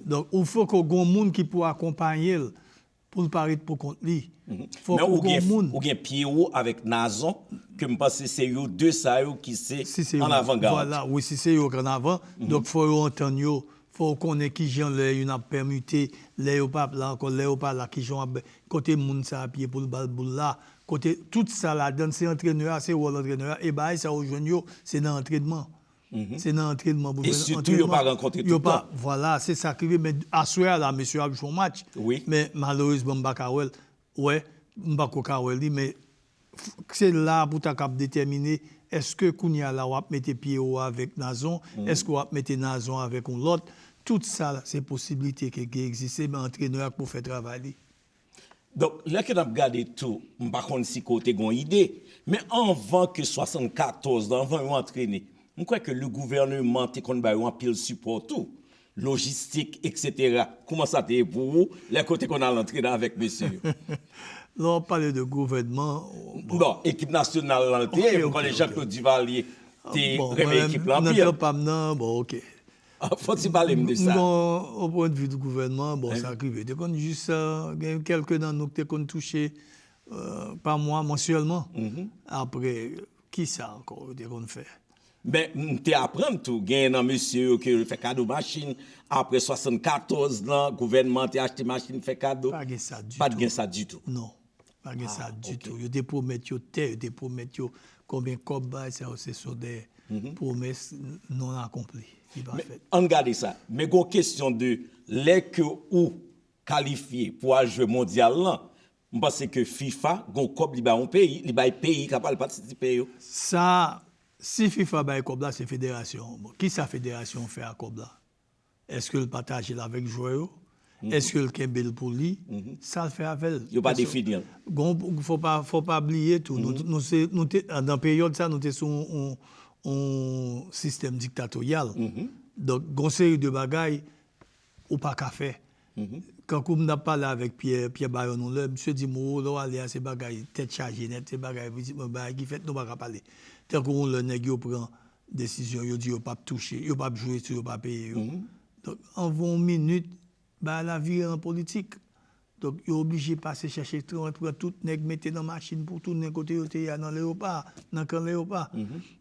Donk ou fòk ou gon moun ki pou akonpaye l pou l pa ret pou kont li. Fòk ou gon moun. Ou gen Pierrot avèk Nazon, ke m panse se yo de sa yo ki se an avangad. Vwala, wi, si se yo k an avan. Donk fò yo antann yo, fò yo konnen kijan lè youn ap pèmite, lè yo pa la ankò, lè yo pa la, kijan w ap, kote moun sa ap ye pou l ba l boul la, kote, tout sa ladann, se antrenè a, se wòl antrenè a, e bagay sa yo jwenn yo, se nan antrènman. Se nan antrènman pou jwenn antrenman. E sitou yo pa rankontre tout tan. Vwala, se sa k rive. Men aswè a la, mesye ap jwe yon match. Men malerezman, m pa ka wè l. Wè, m pako ka wè li, men se la pou ta kab detèmine èske kounye a la w ap mete Pierrot avèk Nazon, èske w ap mete Nazon avèk yon lòt. Tout sa se posiblite ke gen egziste, men antrenè a k pou fè travay li. Donk, lè ke n ap gade tou, m pa konn si ke w te gen yon ide, men anvan ke swasannkatòz lan, anvan yo antrene, m kwè ke le gouvèneman te konn ba yo anpil sipò tou, lojistik, eksetera. Kouman sa te ye pou ou lè ke w te konn al antrene avèk mesye yo? Lè w ap pale de gouvènman, bon. Bon, ekip nasyonal lan l te ye, m konnen Jean Claude Duvalier te renmen ekip lan anpil. Nan tan pa m nan, bon, oke. Fò w ti pale m de sa. Bon, o pwendvi gouvènman, bon, sa k rive. Te konn jis gen kèlke nan nou ki te konn touche pa mwa, mansyèlman. Apre, kisa ankò yo te konn fè? Men m te aprann tou, genyen nan mesye yo ke yo fè kado machin, apre swasannkatòz lan, gouvènman te achte machin fè kado. Pa gen sa ditou. Pa t gen sa ditou. Non. Pa gen sa ditou. Yo te pwomèt yo tè, yo te pwomèt yo konbyen kòb, bagay sa yo, se sont des promesses non accomplies ki pa fèt. Ann gade sa. Men gon kesyon de lè ke ou kalifye pou al jwe mondyal lan, m panse ke fifa gon kòb li bay yon peyi, li bay peyi k ap al patisipe yo. Sa, si fifa bay kòb la, se federasyon an. Bon, kisa federasyon an fè ak kòb la? Èske l pataje l avèk jwè yo? Èske l kenbe l pou li? Sa l fè avè l? Yo pa defini l. Gon, fò pa, fò pa bliye tou, nou, nou se, nou te, nan peryòd sa, nou te sou yon, yon sistèm diktatoryal. Donk, gon seri de bagay ou pa ka fè. Kankou m t ap pale avèk Pyè, Pyè Bayon yon lè, misye di m, o, lè w ale a, se bagay tèt chaje nèt, se bagay, pitit mwen, bagay ki fèt, nou pa ka pale. Tankou yon lè nèg yo pran desizyon, yo di yo p ap touche, yo p ap jwe si yo pa peye yo. Donk, anvan yon minit, bagay la vire an politik. Donk, yo oblije pase chèche tran-, pran tout nèg mete nan machin pou tounen kote yo te ye a nan Leyopa, nan kan Leyopa.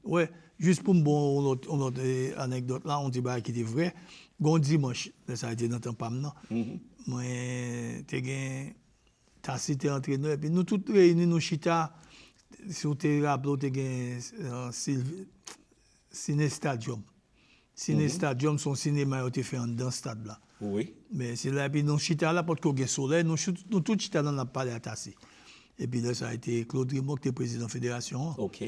Wè, jis pou m ba w yon lòt, yon lòt, eh, anèkdòt la, yon ti bagay ki te vrè. Gon dimanch, lè sa a te nan tan pa m nan, mwen te gen Tasi te antrenè, epi nou tout reyini, nou chita, si w te raple w, te gen, eh, Sylvie, Cine Stadium. Cine Stadium se yon sinema yo te fè anndan stad la. Wi. Men se la, epi nou chita la, potko gen solèy, nou, chou-, nou tout chita la, n ap pale a Tasi. Epi lè sa a, te Claude Raymond ki te prezidan federasyon an. Ok.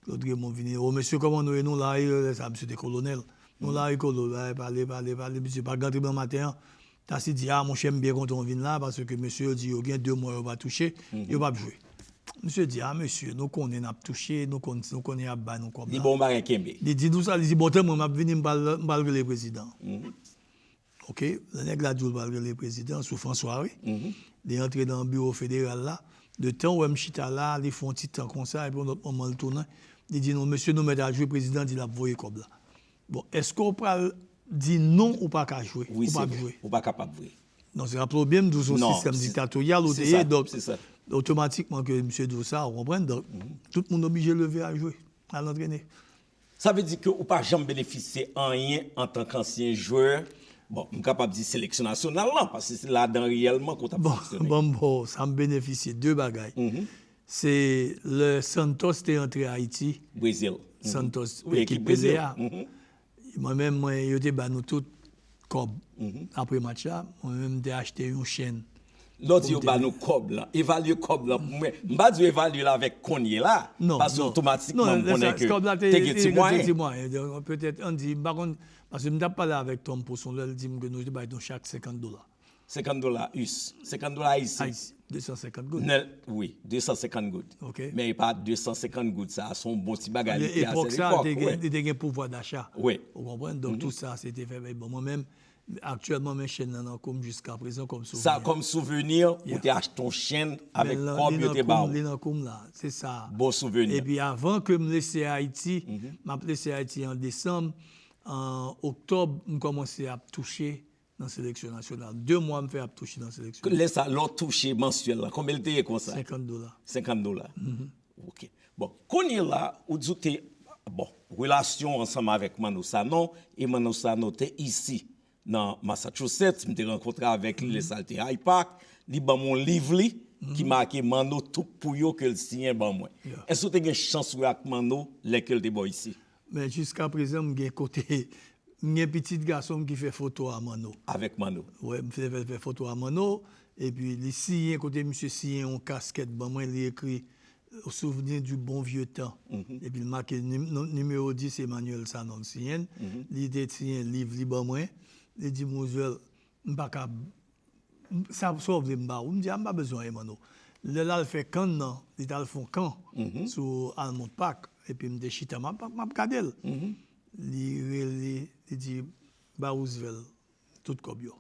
Claude Raymond vini, o mesye, kòman nou ye? Nou la, e, lè sa, misye te kolonèl. Nou la, e, kolo, la, e, pale, pale, pale, misye pa gen antrenman maten an. Tasi di, a, monchè, m byen kontan w vin la, paske mesye yo di yo gen de mwa yo pa touche, yo p ap jwe. Misye di, a, mesye, nou konnen n ap touche, nou konn, nou konnen y ap ba nou kòb la. Li ba w yon bagay kenbe. Li di nou sa, li di, bon, tann mwen, m ap vini, m pral, m pral rele prezidan. Ok, lè nèg la di w l pral rele prezidan, sou François, wi. Li antre nan biwo federal la. Letan w wè m chita la, li fè yon ti tan konsa, epi yon lòt moman l tounen. Li di nou, mesye, nou mèt al jwe, prezidan di l ap voye kòb la. Bon, èske w pral di non ou pa ka jwe? Wi, se vre. Ou pa kapab vre. Non, se raple w byen, m di w se yon sistèm diktatoryal ou te ye, donk, otomatikman ke misye di w sa, ou konprann? Donk, tout moun oblije leve al jwe, al antrene. Sa vle di ke ou pa janm benefisye anyen antanke ansyen jwè, bon, m kapab di seleksyon nasyonal lan, paske se ladan reyèlman ke w t ap fonksyone. Bon, bon, sa m benefisye de bagay. Se lè Santos te antre Ayiti. Brezil. Santos, wi, ekip Brezil. Pele a. Mwen menm, mwen, yo te ba nou tout kòb apre match la. Mwen menm, m te achte yon chèn. Lè w di yo ba nou kòb lan, evalye kòb lan pou mwen. M pa di w evalye l avèk kounye la, paske otomatikman m konnen ke te gen ti mwayen. Petèt, ann di, m pa konn, paske m t ap pale avèk Tom Poson lè l di m ke nou te bay nou chak senkant dola. Senkant dola us, senkant dola ayisyen. Ayisyen, de san senkant goud. Nèl, wi, de san senkant goud. Ok. Men e pa de san senkant goud sa, se yon bon ti bagay li te a sèl epòk, wi. Epòk sa, li te gen pouvwa dacha. Wi. Ou konprann? Donk, tout sa, se te fè, men bon, mwen menm, aktyèlman, men chèn nan nan kou m jiska prezan kòm souvni. Sa, kòm souvni, ou te achte yon chèn avèk kòb yo te ba w. Li nan kou m la, se sa. Bon souvni. Epi avan ke m lese Ayiti, m ap lese Ayiti an desanm, an oktòb, m kòmanse ap touche nan seleksyon nasyonal. De mwa m fè ap touche nan seleksyon. Lè sa, lè w touche mansyèl la, konbyen l te ye konsa? Senkant dola. Senkant dola. Ok. Bon, kounye la, ou di w te, bon, relasyon w ansanm avèk Manno Sanon, e Manno Sanon te isi nan Massachusetts, m te rankontre avèk li lè sa l te Hyde Park, li ban m yon liv li ki make Manno Tout Pou Yo ke l siyen ban mwen. Èske w te gen chans wè ak Manno lè ke l te bò isi? Men jiska prezan, m gen kote M gen pitit gason m ki fè foto a Manno. Avèk Manno. Wè, m fè, fè, fè foto a Manno, epi li siyen, kote misye siyen yon kaskèt ban mwen, li ekri Souvenir du bon vieux temps. Epi l make nim-, non, nimewo dis Emmanuel Sanon l siyen l. Li te siyen liv li ban mwen. Li di m, Roosevelt, m pa ka Sa, sa w vle m ba ou? M di, a, m pa bezwen anyen, Manno. Lè l al fè kann nan, li t al fè yon kan sou Almond Park, epi m te chita, m ap, m ap gade l. Li rele, li di, ba Roosevelt tout kòb yo.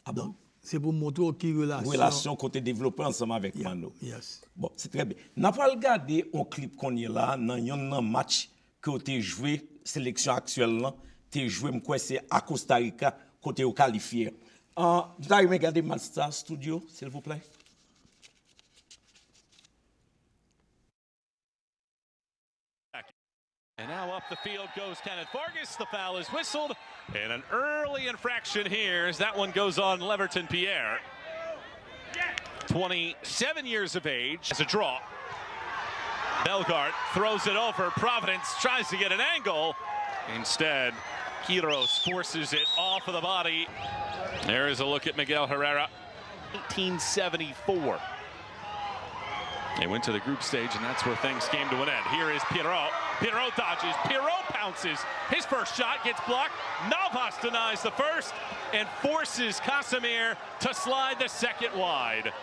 A bon? Donk, se pou m montre w ki relasyon. Relasyon ke w te devlope ansanm avèk Manno. Yes. Bon, se trè byen. N a pral gade yon klip kounye la nan yonn nan match ke w te jwe, seleksyon aktyèl lan te jwe, m kwè se a Costa Rica, kote yo kalifye. An, m ta renmen gade match sa, studio, silvouplè. And now up the field goes Kenneth Fargas. The foul is whistled. And an early infraction here as that one goes on Leverton Pierre. twenty-seven years of age. As a draw. Bellegarde throws it over. Providence tries to get an angle. Instead, Quiros forces it off of the body. There is a look at Miguel Herrera. nineteen seventy-four. They went to the group stage, and that's where things came to an end. Here is Pierrot. Pierrot dodges. Pierrot pounces. His first shot gets blocked. Navas denies the first and forces Casimir to slide the second wide.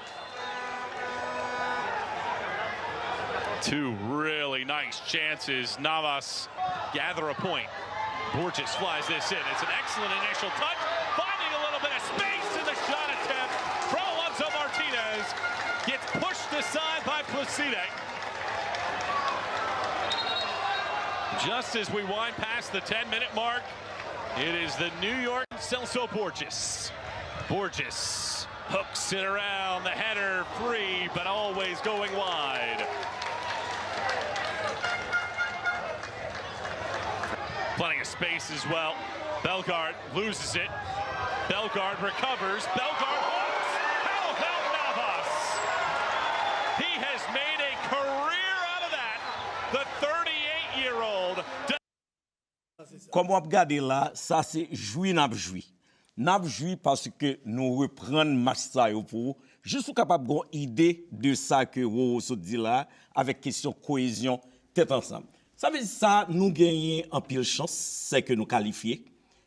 Two really nice chances. Navas gather a point. Borges flies this in. It's an excellent initial touch, finding a little bit of space in the shot attempt. Pro Alonso Martinez gets pushed aside by Placide. Just as we wind past the ten-minute mark, it is the New York Celso Borges. Borges hooks it around the header, free, but always going wide. Plenty of space as well. Bellegarde loses it. Bellegarde recovers. Bellegarde hooks. How about Navas? He has made a career out of that. The thirty-eight-year-old. Kòm w ap gade la, sa se jwi n ap jwi. N ap jwi paske nou reprann match sa yo pou ou. Jis ou kapab gen yon ide de sa ke Roro sot di la, avèk kesyon koyezyon, tèt ansanm. Sa vle di sa, nou genyen anpil chans, se ke nou kalifye.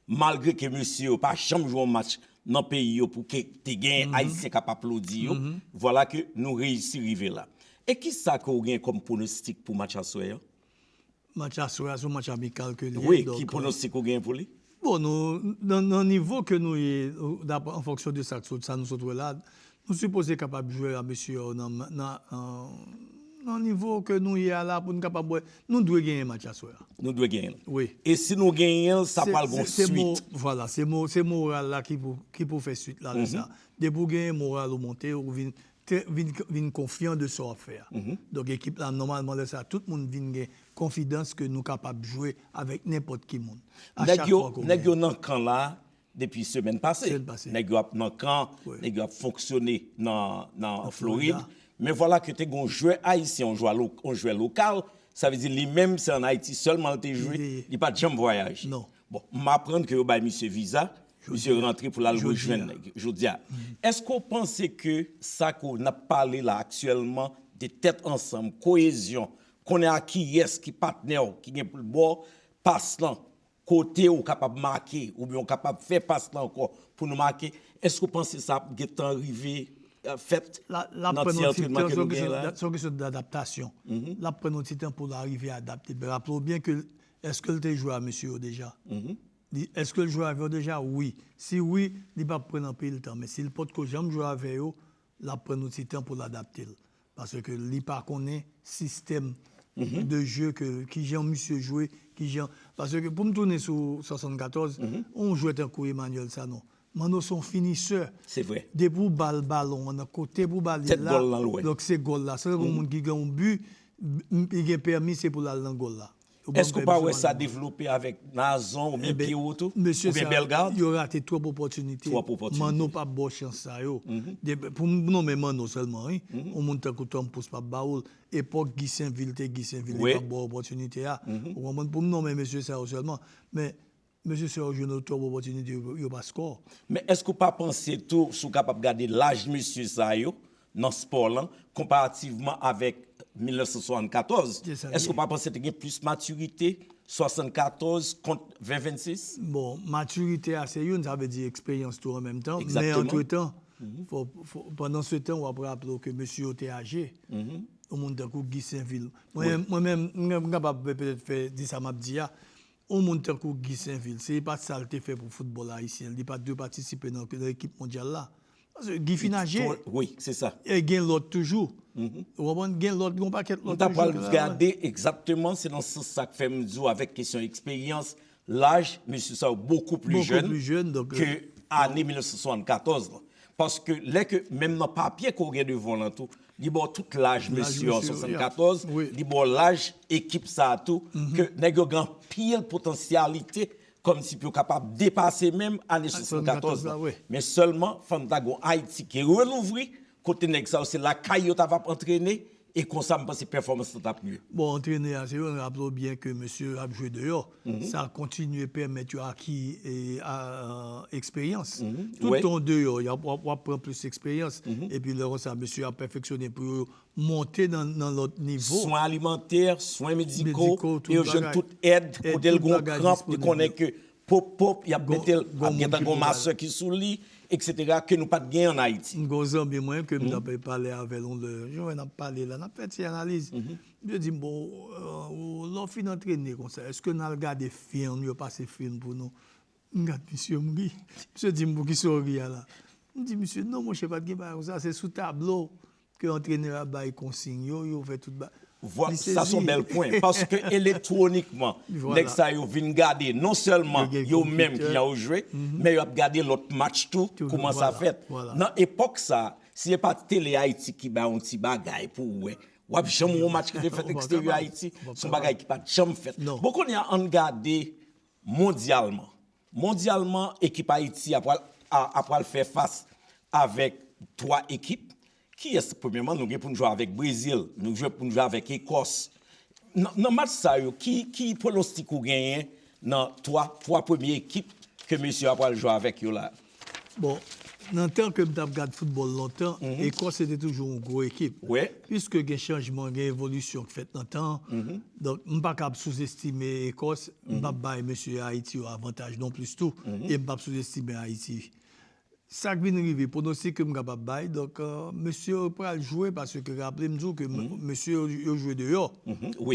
Malgre ke mesye yo pa janm jwe yon match nan peyi yo pou ke te genyen Ayisyen k ap aplodi yo, vwala ke nou reyisi rive la. E kisa ke w gen kòm pwonostik pou match aswè a? Match aswè a se yon match amikal ke li ye. Wi, ki pwonostik ou gen pou li? Bon, nou, nan, nan nivo ke nou ye, dapre, an fonksyon de sa, sa nou sot wè la, nou sipoze kapab jwe a mesye yo nan, nan, nan nivo ke nou ye a la pou nou kapab wè. Nou dwe genyen match aswè a. Nou dwe genyen l. Wi. E si nou genyen l, sa pral gon swit. Vwala, se mo, se moral la ki pou, ki pou fè swit la, lè sa. Depi w genyen moral ou monte, ou vin vin, vin konfyan de sa w ap fè a. Donk, ekip la, nòmalman, lè sa a, tout moun vin gen konfidans ke nou kapab jwe avèk nenpòt ki moun. A chak fwa ke w genyen. Nèg yo nan kan la depi semèn pase. Semèn pase. Nèg yo ap nan kan, nèg yo ap fonksyone nan, nan Florid. Men vwala ke te gen yon jwè ayisyen, yon jwè, lo, yon jwè lokal, sa vle di li menm, se ann Ayiti sèlman l te jwe, li pa t janm vwayaje. Non. Bon, m aprann ke yo bay misye viza, misye rantre pou l al rejwenn nèg yo jodi a. Èske w panse ke sa ke n ap pale la aktyèlman de tèt ansanm, koyezyon, konnen a kiyès ki patnè w ki gen pou l ba w pas lan, kote w kapab make oubyen w kapab fè pas lan ankò pou nou make, èske w panse sa ap gentan rive fèt nan ti antrenman ke nou genyen la? Se yon kesyon dadaptasyon. L ap pran yon ti tan pou l arive adapte. Raple w byen ke èske l te jwe a mesye yo deja? Li, èske l jwe avè yo deja? Wi. Si wi, li p ap pran anpil tan. Men si l potko janm jwe avè yo, l ap pran yon ti tan pou l adapte l. Paske li pa konnen sistèm de jeu ke, kijan misye jwe, kijan, paske pou m tounen sou swasannkatòz, yon jwè tankou Emmanuel Sanon, Manno se yon finisè. Se vre. Depi w ba l balon an nan kote pou w ba li l la, donk se gòl la. Se tankou yon moun ki gen yon bi, li gen pèmi, se pou l al nan gòl la. Èske w pa wè sa devlope avèk Nazon oubyen Pierrot tou? Oubyen Bellegarde? Yo rate twòp opòtinite. Twòp opòtinite. Manno p ap ba w chans sa yo. Pou m nonmen Manno sèlman, wi. Yon moun tankou Tom Pouce p ap ba w l. Epòk Guy Sainvil te Guy Sainvil, li p ap ba w opòtinite a. Ou konprann? Pou m nonmen mesye sa yo sèlman. Men mesye sa yo jwenn twòp opòtinite, yo pa skò. Men èske w pa panse tou, si w kapab gade laj mesye sa yo, nan spò lan, konparativman avèk mil nèf san swasannkatòz, èske w pa panse te gen plis matirite swasannkatòz kont ven vennsis? Bon, matirite a se youn, sa vle di eksperyans tou an menm tan, men antretan, fò, fò, pandan se tan, w ap raple w ke mesye yo te aje. Yon moun tankou Guy Sainvil. Mwen, mwen menm, m kapab petèt fè, di sa m ap di a, yon moun tankou Guy Sainvil, si li pa t sa l te fè pou foutbòl ayisyen, li pa t dwe patisipe nan, nan ekip mondyal la. Paske Guy fin aje. Wi, se sa. E gen lòt toujou. Ou konprann? Gen lòt, gen yon pakèt lòt toujou. M ta pral gade egzakteman, se nan sans sa k fè m di w avèk kesyon eksperyans, laj, mesye sa yo bokou pli jèn ke ane mil nèf san swasannkatòz lan. Paske lè ke, menm nan papye ke w gen devan w lan tou, Li ba w tout laj mesye an, swasannkatòz, li ba w laj ekip sa a tou, ke nèg yo gen anpil potansyalite, kòmsi pou yo kapab depase menm ane swasannkatòz la. Men sèlman, fò n ta gen yon Ayiti ki relouvri, kote nèg sa yo se lakay yo ta va ap antrene, e konsa m panse pèfòmans lan t ap mye. Bon, antrenè a, se yo, n raple w byen ke mesye ap jwe deyò. Sa kontinye pèmèt yo aki e, a, eksperyans. Tout tan w deyò, y ap, w ap, w ap pran plis eksperyans. Epi lè konsa, mesye ap pèfeksyone pou yo monte nan, nan lòt nivo. Swen alimantè, swen mediko, e yo jwenn tout èd, kote l gon kranp, li konnen ke pop, pop, y ap mete l, ap gentan gon masè ki sou li, eksetera, ke nou pa t gen ann Ayiti. M gon zanmi mwen ke m t ap pale avè l yon lè, jan n ap pale la, n ap fè ti analiz. Li di m, bon, euh, lè w fin antrene konsa, èske n al gade fim, yo pase fim pou nou? M gad misye, m ri. Misye di m, poukisa w ri a la? M di misye, non, monchè, pa t gen bagay konsa, se sou tablo ke antrenè a bay konsiy yo, yo fè tout ba-, Vwa-, sa se yon bèl pwen, paske elektwonikman, nèg sa yo vin gade, non sèlman yo menm ki jan yo jwe, men y ap gade lòt match tou, kòman sa fèt. Nan epòk sa, si se pa t Tele Ayiti ki bay yon ti bagay pou w wè, w ap janm wè yon match ki te fèt eksteryè Ayiti, se yon bagay ki pa t janm fèt. Bon, kounye a, ann gade mondyalman. Mondyalman, ekip Ayiti a pral, a, a pral fè fas avèk twa ekip. Kiyès, premyèman, nou gen pou n jwe avèk Brezil, nou jwe pou n jwe avèk Ekòs. Nan, nan match sa yo, ki, ki pwonostik ou genyen nan twa, twa premye ekip ke mesye yo a pral jwe avèk yo la? Bon, nan tan ke m t ap gad foutbòl lontan, Ekòs se te toujou yon gwo ekip. Piske gen chanjman, gen evolisyon k fèt nan tan an, donk, m pa kab souzestime Ekòs, m p ap bay mesye Ayiti yo avantaj non plis tou, e m p ap souzestime Ayiti. Sa k vin rive, pwonostik ke m kapab bay, donk, euh, mesye yo pral jwe, paske raple m di w ke m-, mesye yo, yo jwe deyò.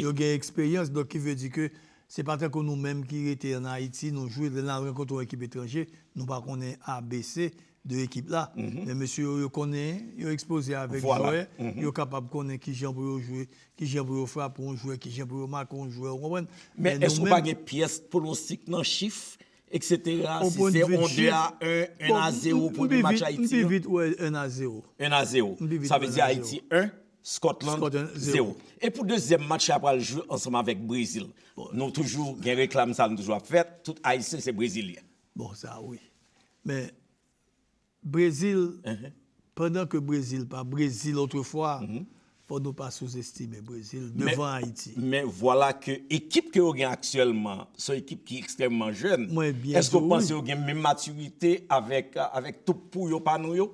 Yo gen eksperyans, donk ki vle di ke se pa tankou nou menm ki rete ann Ayiti, nou jwe, lè n al rankontre yon ekip etranje, nou pa konnen A B C de ekip la. Men mesye yo, yo konnen, yo ekspoze avèk jwè, yo kapab konnen kijan pou yo jwe, kijan pou yo frape yon jwè, kijan pou yo make yon jwè, ou konprann? Men èske w pa gen pyès pwonostik nan chif, eksetera, si se yon de a en, en a zewo premye match Ayiti an? M pi vit wè en a zewo. En a zewo. Sa vle di Ayiti en, Scotland zewo. E pou dezyèm match la pral jwe ansanm avèk Brezil. Nou toujou gen reklam sa nou toujou ap fè, tout Ayisyen se Brezilyen. Bon, sa wi. Men Brezil, pandan ke Brezil pa Brezil otrefwa, fò nou pa souzestime Brezil devan Ayiti. Men vwala ke ekip ke yo gen aktyèlman, se yon ekip ki ekstrèmman jèn. Èske w panse yo gen menm matirite avèk, avèk twoup pou yo pa nou yo?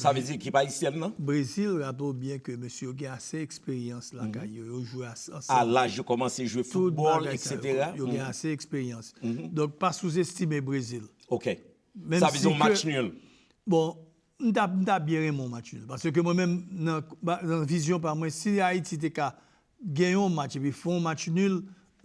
Sa vle di ekip ayisyèn nan? Brezil, raple w byen ke mesye yo gen ase eksperyans lakay yo, yo jwe as-, ansanm. A laj yo kòmanse jwe foutbòl, eksetera. Yo gen ase eksperyans. Donk, pa souzestime Brezil. Ok. Sa vle di yon match nil. Bon, m ta, m ta byen renmen yon match nil. Paske mwen menm, nan, nan vizyon pa mwen, si Ayiti te ka gen yon match epi fè yon match nil,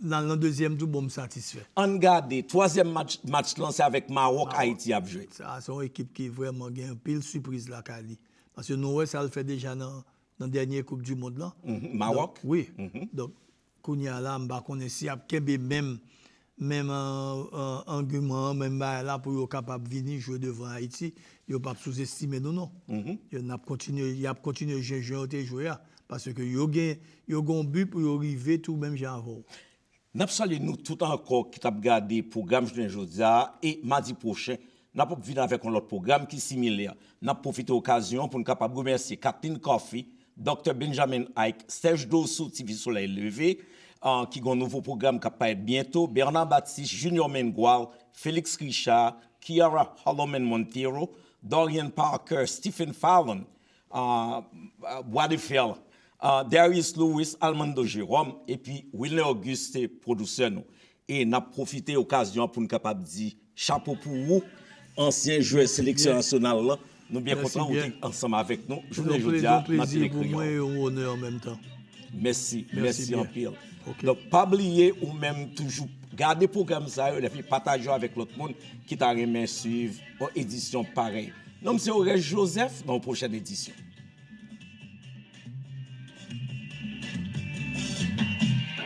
nan, nan dezyèm tou, bon, m satisfè. Ann gade, twazyèm match, match lan, se avèk Mawòk Ayiti ap jwe. Sa, se yon ekip ki vrèman gen anpil sipriz lakay li. Paske nou wè sa l fè deja nan, nan dènye Koup di mond lan. Mawòk? Wi. Donk, kounye a la, m pa konnen si y ap kenbe menm, menm, euh, euh, agiman an, menm bagay la pou yo kapab vini jwe devan Ayiti. Yo p ap souzestime nou, non. Yo, n ap kontinye, y ap kontinye jwe jan yo te jwe a. Paske yo gen, yo gen yon bi pou yo rive tou menm jan avè w. N ap salye nou tout ankò ki t ap gade pwogram jounen jodi a e madi pwochen, n ap vin avèk yon lòt pwogram ki similè. N ap pwofite okazyon an pou n kapab remèsye Kathleen Coffey, Doktè Benjamin Ike, Serge Dossou, Ti Vi Solèy Leve, ah, ki gen yon nouvo pwogram k ap parèt byento, Bernard Baptiste, Junior Mengual, Félix Richard, Kiara Holloman Montero, Dorian Parker, Stephen Fallon, ah, ah, Bois de Fer, ah, Darius Lewis, Almando Jerome, epi Wilner Auguste, pwodisè nou. E n ap pwofite okazyon an pou n kapab di chapo pou ou, ansyen jwè seleksyon nasyonal lan. Nou byen kontan ou te ansanm avèk nou jounen jodi a nan Tele Kreyòl. Mèsi, mèsi anpil. Donk, pa bliye ou menm toujou gade pwogram sa yo, epi pataje yo avèk lòt moun ki ta renmen swiv yon edisyon parèy. Non m se Oreste Joseph, nan yon pwochèn edisyon.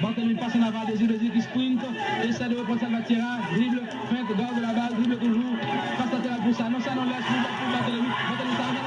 Barthélemy passe en avant, Désir, Désir qui sprint, essaie de reprendre Salvatierra, dribble, feinte, garde la balle, dribble toujours, passe latérale pour Sanon, Sanon laisse pour, pour Barthélemy, Barthélemy Sanon,